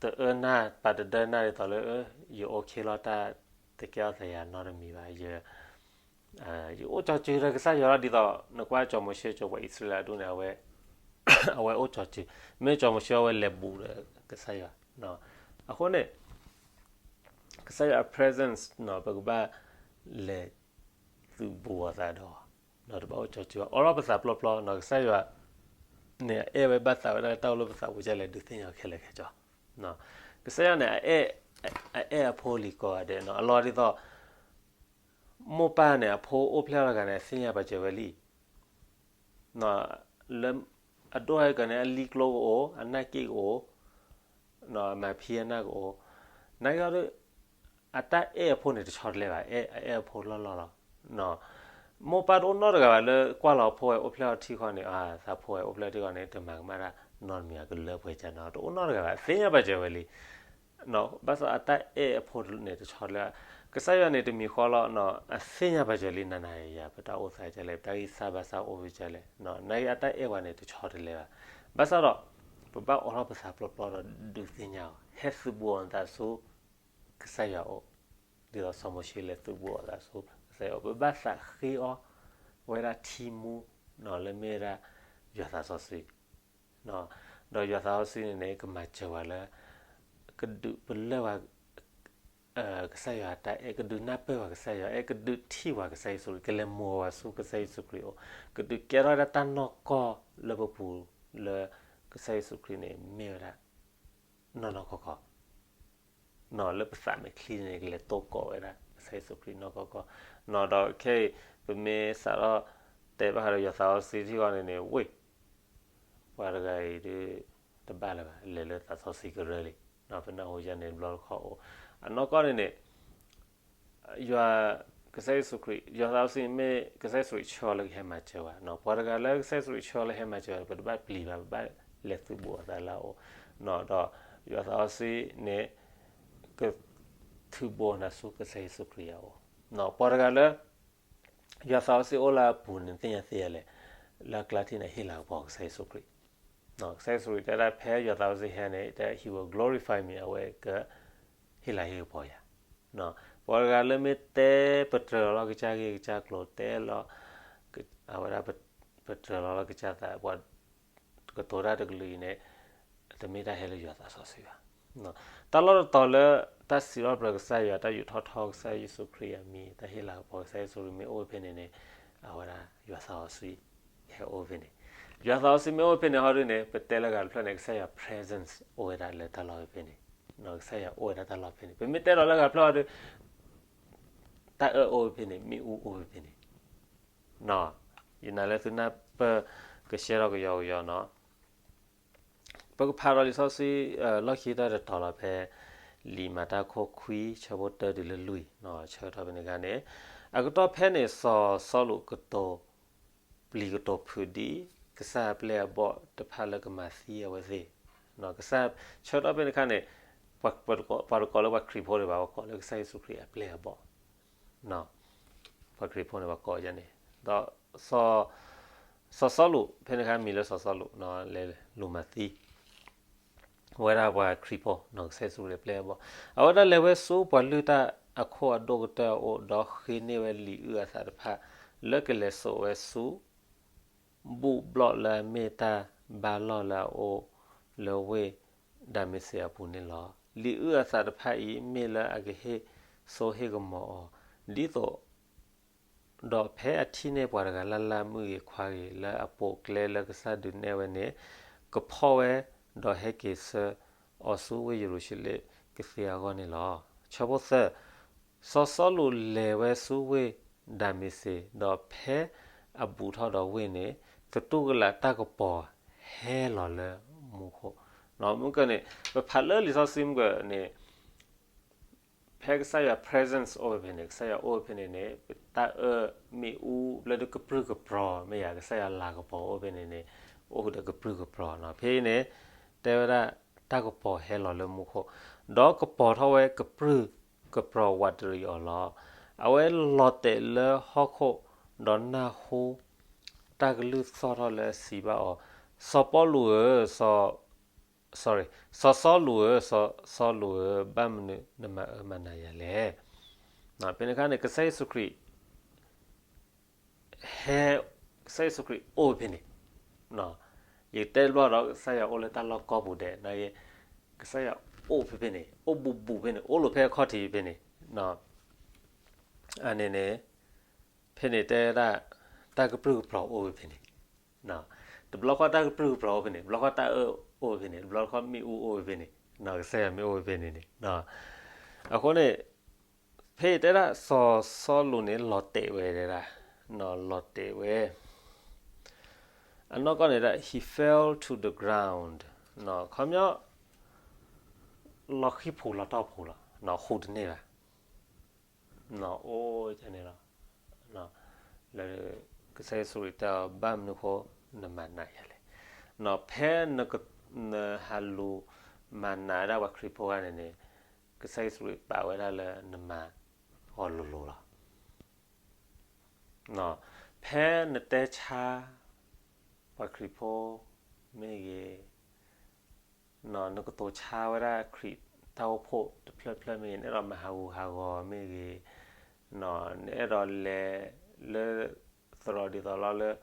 တအၢနၢ် ပာ်တဒၢနၢ်ဒ်သိးလၢ ယအိၣ်ခ့လီၤ တၢ်တကဲထီၣ်သးယၤနီတမံၤဘၣ်. ယအိၣ်ကၠီၤစၢၤဒီးကစၢ်ယွၤလီၤ. ဒ်သိးနကွၢ်စီၤမိၤၡ့ စီၤပှၤအံၣ်စရ့လးဒူၣ်န့ၣ် အဝဲအိၣ်ကၠီၤစၢၤ, မ့ၢ်စီၤမိၤၡ့အဝဲလဲၤဘူးဒီးကစၢ်ယွၤ. အဃိန့ၣ် ကစၢ်ယွၤအ presence ပကဘၣ်လဲၤသုးဘူးအသးဒီး, ဒီးတဘၣ်အိၣ်ကၠီၤစၢၤဘၣ်, အိးထီၣ်ပသးပျီပျီနီၤ. ကစၢ်ယွၤန့ၣ် အအဲၣ်ဝဲဘၣ်သးဝဲဒၣ်လၢတၢ်အိၣ်လၢပသးပူၤဒ်လဲၣ် ဒုးသ့ၣ်ညါခဲလၢာ်ခဲဆ့. ကစၢ်ယွၤန့ၣ် အအဲၣ်အဖိလံၤကိးဂၤဒဲးနီၤ. အလီၢ်ဒ်သိး မိၢ်ပၢ်န့ၣ် အဖိအိၣ်ဖျဲၣ်ထီၣ်တဂၤန့ၣ် အသ့ၣ်ညါပာ်စၢၤဝဲလံ. လၢအဒိၣ်ဟဲကၢန့ၣ် အလံၤကျိကအိၣ်, အနၢ်က့ၣ်ကအိၣ်, အမၤဖံအနၢ်ကအိၣ်, နာ်က့ဒီး အတၢ်အဲၣ်အဖိန့ၣ်တဆီတလဲဘၣ်, အအဲၣ်အဖိလီၢ်လီၢ်လီၤ. မိၢ်ပၢ်တအိၣ်နီတဂၤဘၣ်လၢကွၢ်လီၤအဖိဝဲ အိၣ်ဖျဲၣ်ထီၣ်ထံဃီန့ၣ်, သးဖိဝဲအိၣ်ဖျဲၣ်ထံဃီန့ၣ် တမၤကမၣ်တၢ်နီတမံၤဘၣ်, ကလၢပှဲၤကၢနီၤ, တအိၣ်နီတဂၤဘၣ်, သ့ၣ်ညါပာ်စၢၤဝဲလံ. ဘၣ်ဆၣ်အတၢ်အဲၣ်အဖိန့ၣ်တဆီတလဲဘၣ်. ကစၢ်ယွၤန့ၣ်တမံၤဃီလီၤ, အသ့ၣ်ညါပာ်စၢၤလံ နၤနၤယၤယၤ ပတၢ်အိၣ်သးဒ်လဲၣ်, ပတၢ်ဂံၢ်စၢ်ဘါစၢ်အိၣ်ဝဲဒ်လဲၣ်, နာ်က့အတၢ်အဲၣ်ပှၤန့ၣ်တဆီတလဲဘၣ်. ဘၣ်ဆၣ်ဒီး ပဘၣ်အိးထီၣ်ပသးပျီပျီဒီးဒုးသ့ၣ်ညါအီၤ, ဟဲသုးဘူးအီၤသးဆူကစၢ်ယွၤအအိၣ်, ဒ်သိးစီၤမိၤၡ့လဲၤသုးဘူးအီၤသးဆူကစၢ်ယွၤအအိၣ်, ပဘၣ်သးဃ့အီၣ်ဝဲဒၣ်ထံမူ လၢမ့ၢ်ဝဲဒၣ်ယွၤသးစီဆှံ, ဒီးယွၤသးစီဆှံန့ၣ်န့ၣ် ကမၤစၢၤပှၤလၢ ကဒုးပလၢၢ်ပှၤ ကစၢ်ယွၤအတၢ်အဲၣ်, ကဒုးနၢ်ပၢၢ်ပှၤကစၢ်ယွၤအဲၣ်, ကဒုးထံၣ်ပှၤကစၢ်ယ့ၣ်ၡူးခရံာ်, ကလဲၤမိၤဝဲဆူကစၢ်ယ့ၣ်ၡူးခရံာ်အအိၣ်, ကဒုးကဲထီၣ်ဝဲဒၣ်တၢ်နီၢ်ကီၢ်လၢပပူၤလၢ ကစၢ်ယ့ၣ်ၡူးခရံာ်န့ၣ် မ့ၢ်ဝဲဒၣ် နီၢ်နီၢ်ကီၢ်ကီၢ် လၢပသးမဲာ်ချံန့ၣ် ကလဲၤတိၢ်ကိးဝဲဒၣ် ကစၢ်ယ့ၣ်ၡူးခရံာ်နီၢ်ကီၢ်ကီၢ်, ဒီးခဲအံၤ ပမ့ၢ်စးထီၣ်တဲဘၣ်ဃးဒီးယွၤသးစီဆှံထံဃီန့ၣ်န့ၣ် ဝ့ၢ် ပှၤတဂၤအံၤဒုး တဘၣ်လၢၤဘၣ်, လဲၤလၢသးစီဆှံကရၢလံ, ပနၢ်ဟူယၤန့ၣ်တဘျီတခီၣ်အိၣ်, အနီၢ်ကီၢ်န့ၣ်န့ၣ် ယွၤ ကစၢ်ယ့ၣ်ၡူးခရံာ်, ယွၤသးစီဆှံမ့ၢ်ကစၢ်ယ့ၣ်ၡူးခရံာ်ဆှၢလၢကဟဲမၤစၢၤဘၣ်, ပှၤတဂၤလၢကစၢ်ယ့ၣ်ၡူးခရံာ်ဆှၢလၢဟဲမၤစၢၤဘၣ် ပတဘၣ်ပျံၤဘၣ်, ပဘၣ်လဲၤသုးဘူးအသးလၢအအိၣ်, ဒီးယွၤသးစီဆှံန့ၣ် ကသုးဘူးနၤဆူကစၢ်ယ့ၣ်ၡူးခရံာ်အအိၣ်, ပှၤတဂၤလၢ ယွၤသးစီဆှံအိၣ်လၢအပူၤန့ၣ် သ့ၣ်ညါသ့ယၤလဲၣ်, လၢအကျါထံၣ်န့ၣ် ဟ့ၣ်လၤကပီၤကစၢ်ယ့ၣ်ၡူးခရံာ်, ကစၢ်ယ့ၣ်ၡူးခရံာ်တဲဒၣ်ဖဲယွၤသးစီဆှံဟဲန့ၣ် တဲ he will glorify me, အဝဲက ဟ့ၣ်လၤဟ့ၣ်ကပီၤယၤ, ပှၤတဂၤလၢမ့ၢ်တဲပတြၢၤလီၤလၢကစၢ်ဂ့ၢ်ကစၢ်ကျိၤ တဲလီၤ အဝဲဒၣ် ပတြၢၤလီၤလၢကစၢ်သး ပှၤကတိၤတၢ်တကလုာ်အံၤန့ၣ် တမ့ၢ်တၢ်ဟဲလၢယွၤသးစီဆှံဘၣ်. တၢ်လီၢ်တတီၤလၢ တၢ်စံးထီၣ်ပတြၢၤကစၢ်ယွၤ တၢ်ယူးထီၣ်ထီကစၢ်ယ့ၣ်ၡူးခရံာ်အမံၤ တၢ်ဟ့ၣ်လၤကပီၤကစၢ်ယ့ၣ်ၡူးခရံာ်မ့ၢ်အိၣ်ဖဲန့ၣ်န့ၣ် အဝဲဒၣ်ယွၤသးစီဆှံ ဟဲအိၣ်ဖဲန့ၣ်, ယွၤသးစီဆှံမ့ၢ်အိၣ်ဖဲန့ၣ်ဟီဒုန့ၣ် ပတဲလၢဂၤတဖျၢၣ်န့ၣ် ကစၢ်ယွၤ presence အိၣ်ဝဲဒၣ်လၢတၢ်လီၢ်ဖဲန့ၣ်, ကစၢ်ယွၤအိၣ်ဝဲဒၣ်တၢ်လီၢ်ဖဲန့ၣ်, ပမ့ၢ်တဲဒီးလၢဂၤတဖျၢၣ်ဟီဒု တၢ်အၢအိၣ်ဖဲန့ၣ် မ့ၣ်အူအိၣ်ဖဲန့ၣ်, ယနာ်လၢသုနၢ်ပၢၢ်ကဆှဲထီၣ်ကယီကယီနီၤ. ပကဖးဒီးလံာ်စီဆှံ လီၢ်ခံတၢ်တတီၤလီၤဖဲ လံာ်မၤတၢ်ခိၣ်ခွံ ဆၢဖိတၢတုၤလၢလွံၢ်, ဆၢကတီၢ်ဖဲန့ၣ်အခါန့ၣ်, အကတီၢ်ဖဲန့ၣ် စီၤစီလူးကတိၤ ပျံၤကတိၤဖုးဒ် ကစၢ်အပျဲၢ်အဘီၣ်တဖၣ်လၢကမၤသံအဝဲသ့ၣ်, ကစၢ်ဆၢကတီၢ်ဖဲန့ၣ်အခါန့ၣ် ပှၤတကိးလၢပှၤခရံာ်ဖိဒံးဘၣ်, ပှၤကိးလၢကစၢ်ယ့ၣ်ၡူးခရံာ်အပျဲၢ်အဘီၣ် ပှၤခရံာ်ဖိန့ၣ် ပှၤကိးယၤန့ၣ်, ဒီး စီၤစီလူး ဖဲန့ၣ်အခါမံၤလၢစီၤစီလူး လဲၤလူၤမၤသံ ဝဲဒၣ်ပှၤခရံာ်ဖိ ကစၢ်ယ့ၣ်ၡူးခရံာ်အပျဲၢ်အဘီၣ်, အဝဲဒၣ်လဲၤဝဲဆူပှၤလုၢ်တၢ်အခိၣ်အဒိၣ်ကတၢၢ်အအိၣ် ဒီးဃ့န့ၢ်ဝဲလံာ်အုၣ်အသးတဖၣ် လၢကလဲၤစိာ်ဝဲဆူ ဘူၣ်ဘျီၣ်လၢအမ့ၢ်တၢ်ဘါလီၢ်လၢအအိၣ်လၢဝ့ၢ်ဒၤမ့းစ့းအပူၤန့ၣ်လီၤ. လံာ်အုၣ်အသးတဖၣ်အံၤ မ့ၢ်လၢအကဟ့ၣ်စိဟ့ၣ်ကမီၤအီၤ, ဒ်သိး ဒီးဖဲအထံၣ်န့ၢ်ပှၤတဂၤလၢ်လၢ် မုၣ်ဂ့ၤခွါဂ့ၤ လၢအပိာ်ကျဲလၢကစၢ်ဒုးနဲၣ်ဝဲန့ၣ် ကဖီၣ်ဝဲ ဒီးဟဲက့ၤဆှၢအီၤဆူဝ့ၢ်ယရူၤၡလ့ၣ်ကသ့အဂီၢ်န့ၣ်လီၤ. ဆၢဖိသၢ, စီၤစီလူးလဲၤဝဲဆူဝ့ၢ်ဒၤမ့းစ့း, ဒီးဖဲအဘူးထီၣ်ဒီးဝ့ၢ်န့ၣ် သတူၢ်ကလာ်တၢ်ကပီၤဟဲလီၤလၢမူခိၣ်. မုၢ်ကၢန့ၣ် ပဖးလၢလံာ်စီဆှံမုၢ်ကၢန့ၣ် ဖဲကစၢ်ယွၤ presence အိၣ်ဝဲဖဲန့ၣ်, ကစၢ်ယွၤအိၣ်ဝဲဖဲန့ၣ်န့ၣ် တၢ်အၢမ့ၣ်အူလၢဒုးကပြုၢ်ကပြီၤ မ့ၢ်ယၤ ကစၢ်ယွၤလၤကပီၤအိၣ်ဖဲန့ၣ်န့ၣ် အိၣ်ဃုာ်ဒီးကပြုၢ်ကပြီၤနီၤ. ဖဲအံၤန့ၣ် တဲဝဲဒၣ် တၢ်ကပီၤဟဲလီၤလၢမူခိၣ်, ဒီးကပီၤထီၣ်ဝဲကပြုၢ်ကပြီၤဝးတရံးအီၤလီၤ. အဝဲလီၤတဲာ်လၢဟီၣ်ခိၣ် ဒီးနၢ်ဟူ တ တၢ်ကလုၢ်သီၣ်ထီၣ်လၢအစံးဘၣ်အီၤ, စီၤပီလူးဧၢ, စီၤ, sorry, စီၤစီလူးဧၢ, စီၤစီလူးဧၢ, ဘၣ်မနုၤနမၤအၢမၤနးယၤလဲၣ်. ဖဲန့ၣ်အခါန့ၣ် ကစၢ်ယ့ၣ်ၡူးခရံာ် ဟဲ, ကစၢ်ယ့ၣ်ၡူးခရံာ်အိၣ်ဖဲန့ၣ်, ယတဲဘျီဒီးကစၢ်ယွၤအိၣ်လၢတၢ်လီၢ်ကီၢ်ပူၤဒဲး, ကစၢ်ယွၤအိၣ်ဖဲဖဲန့ၣ်, အိၣ်ဘူးဘူးဖဲန့ၣ်, အိၣ်လီၤဖဲအခီၣ်ထံးဖဲန့ၣ်, အန့ၣ်န့ၣ်, ဖဲန့ၣ်တဲဒၣ် တၢ်ကပြုၢ်ကပြီၤအိၣ်ဖဲဖဲန့ၣ်, တဘျီဃီတၢ်ကပြုၢ်ကပြီၤအိၣ်ဖဲန့ၣ်, တဘျီဃီတၢ်အၢအိၣ်ဖဲဖဲန့ၣ်, တဘျီဃီမ့ၣ်အူအိၣ်ဖဲဖဲန့ၣ်, ကစၢ်ယွၤမ့ၢ်အိၣ်ဖဲဖဲန့ၣ်န့ၣ်, အဃိန့ၣ် ဖဲတဲဒၣ်စီၤစီလူးန့ၣ် လီၤတဲာ်ဝဲဒၣ်, လီၤတဲာ်ဝဲ, အနီၢ်ကီၢ်န့ၣ်ဒၣ် he fell to the ground, ခီပညီ လီၤဃံၢ်ဖိလီၤတီၢ်ဖိလီၤ, ဟူးတန့ၢ်ဘၣ်, အိၣ်န့ၣ်လီၤ, လၢ ကစၢ်ယ့ၣ်ၡူးခရံာ်တဲအီၤ ဘၣ်မနုၤဃိနမၤနးယၤလဲၣ်, ဖဲ နဟးလူၤမၤနးဝဲဒၣ်ပှၤခရံာ်ဖိဂၤန့ၣ်န့ၣ်, ကစၢ်ယ့ၣ်ၡူးခရံာ်ပာ်ဝဲဒၣ်လၢနမၤအီၤလိၤလိၤလီၤ. ဖဲနတဲဆါ ပှၤခရံာ်ဖိမ့ၢ်ဂ့ၤ, နကတိၤဆါဝဲဒၣ်ခရံာ်တၢ်အိၣ်ဖှိၣ်တဖျၢၣ်ဖျၢၣ်မ့ၢ်ဂ့ၤ, နအဲၣ်ဒိးမၤဟးဂူာ်ဟးဂီၤမ့ၢ်ဂ့ၤ, နအဲၣ်ဒိးလဲၤလၢ သရိာ်ဒ်သိးလီၤလၢ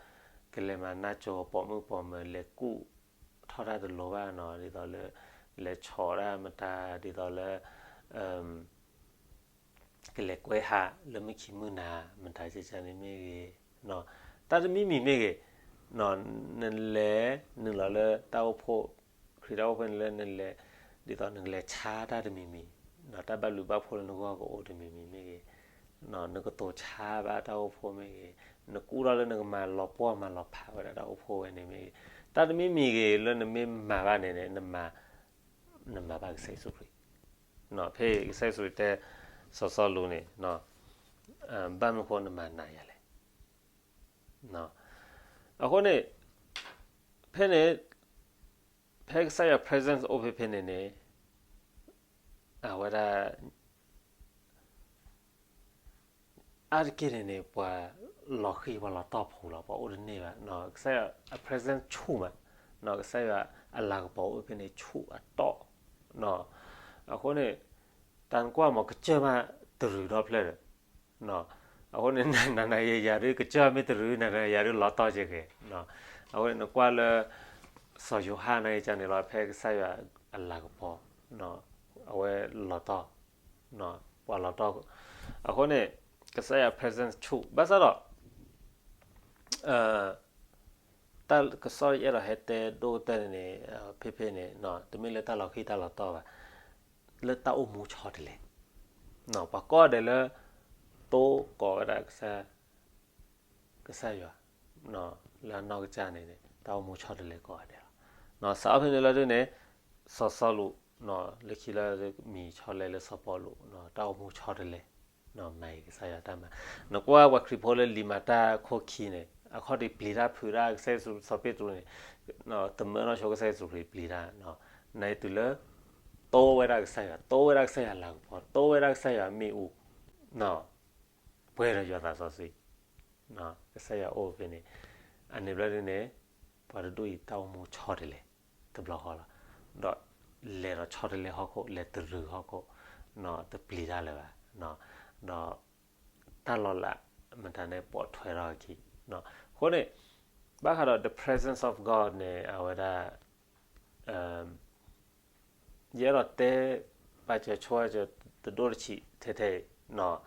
ကလဲၤမၤနၢၤကၠိၤပိာ်မုၣ်ပိာ်မၢၤ လဲၤကူၣ်ထီၣ်တၢ်တလိၤဘၣ်နီၤ, ဒ်သိးလၢ လဲၤဆီၣ်တၢ်မတၤ ဒ်သိးလၢ ကလဲၤကွဲဟးလၢမုၢ်ခံမုၢ်နၤ မတၤကကန့ၣ်မ့ၢ်ဂ့ၤ, တၢ်တမံၤမံၤမ့ၢ်ဂ့ၤ, နလဲၤနုာ်လီၤလၢတၢ်အိၣ်ဖှိၣ်, ခရံာ်တၢ်အိၣ်ဖှိၣ်န့ၣ်လၢနလဲၤ, ဒ်သိးနကလဲၤဆါတၢ်တမံၤမံၤ, တၢ်ဘၣ်လူၤဘၣ်ဖှိၣ်လၢနဂီၢ်ကအိၣ်တမံၤမံၤမ့ၢ်ဂ့ၤ, နကတိၤဆါဘၣ်တၢ်အိၣ်ဖှိၣ်မ့ၢ်ဂ့ၤ, နကူၣ်ထီၣ်လၢနကမၤလီၤပှီၢ်မၤလီၤဖးဝဲဒၣ်တၢ်အိၣ်ဖှိၣ်ဝဲန့ၣ်မ့ၢ်ဂ့ၤ, တၢ်တမံၤမံၤဂ့ၤလၢနမ့ၢ်မၤဘၣ်န့ၣ်န့ၣ် နမၤဘၣ်ကစၢ်ယ့ၣ်ၡူးခရံာ်, ဖဲကစၢ်ယ့ၣ်ၡူးခရံာ်တဲ စီၤစီလူးန့ၣ် ဘၣ်မနုၤဃိနမၤနးယၤလဲၣ်. အဃိန့ၣ် ဖဲန့ၣ် ဖဲကစၢ်ယွၤ presence အိၣ်ဖဲဖဲန့ၣ်န့ၣ် အဝဲဒၣ် အါတက့ၢ်န့ၣ်န့ၣ် ပှၤလီၤဃံၢ်ပှၤလီၤတီၢ်ဖိလီၤ, ပှၤအိၣ်တန့ၢ်ဘၣ်, ကစၢ်ယွၤအ presence ဆူၣ်မး, ကစၢ်ယွၤအလၤကပီၤအိၣ်ဖဲန့ၣ်ဆူၣ်အတီၢ်, အဃိန့ၣ် တၢ်နကွၢ်မးကစၢၢ်မးတရုၤဒီဖျၢၣ်ဒီး အဃိန့ၣ် နၤနၤယၤဒုးကစၢၢ်မ့ၢ်တရုၤ နၤနၤယၤဒုးလီၤတီၢ်က့ၤဂ့ၤ, အဃိန့ၣ် နကွၢ်လၢ စီၤယိၤဟၣ်န့ၣ်ကန့ၣ်လီၤ ဖဲကစၢ်ယွၤအလၤကပီၤ အဝဲလီၤတီၢ်, ပှၤလီၤတီၢ်, အဃိန့ၣ် ကစၢ်ယွၤ presence ဆူၣ် ဘၣ်ဆၣ်ဒီး တၢ်ကစီၣ်ယအဲၣ်ဒိးဟဲတဲဒိၣ်ကတၢၢ်န့ၣ်န့ၣ် ဖဲဖဲန့ၣ် တမ့ၢ်လၢတၢ်လီၤဃံၢ်တၢ်လီၤတီၢ်ဘၣ်, လၢတၢ်အိၣ်မူဆီတလဲ, ပှၤကိးဂၤဒဲးလၢ တိကိးဝဲဒၣ် ကစၢ်ယွၤ လၢအနီၢ်ကစၢ်န့ၣ် တၢ်အိၣ်မူဆီတလဲကိးဂၤဒဲးလီၤ. စးထီၣ်ဖဲန့ၣ်လၢဒ်န့ၣ် စီၤစီလူး လၢခံလၢမံၤဆီလဲလၢစီၤပီလူး တၢ်အိၣ်မူဆီတလဲ မၤက့ၤကစၢ်ယွၤတၢ်မၤ, နကွၢ်ပှၤခရံာ်ဖိလၢလံာ်မၤတၢ်ခိၣ်ခံန့ၣ် အခီၣ်ထံးပျံၤတၢ်ဖုးတၢ် ကစၢ်ယ့ၣ်ၡူး စီၤပ့းတရူးန့ၣ် တမၢနီၢ်ဆိကစၢ်ယ့ၣ်ၡူးခရံာ်ပျံၤတၢ်, နတုၤလၢ တိဝဲဒၣ်ကစၢ်ယွၤ တိဝဲဒၣ်ကစၢ်ယွၤလၤကပီၤ တိဝဲဒၣ်ကစၢ်ယွၤမ့ၣ်အူ ပှဲၤဒီးယွၤသးစီဆှံ ကစၢ်ယွၤအိၣ်ဖဲန့ၣ်, အန့ၣ်ဘျီဒ်န့ၣ် ပှၤတဒူၣ်အံၤတၢ်အိၣ်မူဆီတလဲ တဘျီဃီလီၤ, ဒီးလဲၤဒီးဆီတလဲဟီၣ်ခိၣ် လဲၤတရုၤဟီၣ်ခိၣ်, တပျံၤတၢ်လၢၤဘၣ်, ဒီးတၢ်လီၤလးမတၤန့ၣ်ပိာ်ထွဲထီၣ်အခံ, အဃိန့ၣ် ဘၣ်ဃးဒီး the presence of God န့ၣ် အဝဲဒၣ် ယအဲၣ်ဒိးတဲ ပာ်စၢၤဆိဝဲစၢၤတဒိၣ်တဆံးထဲထဲအံၤ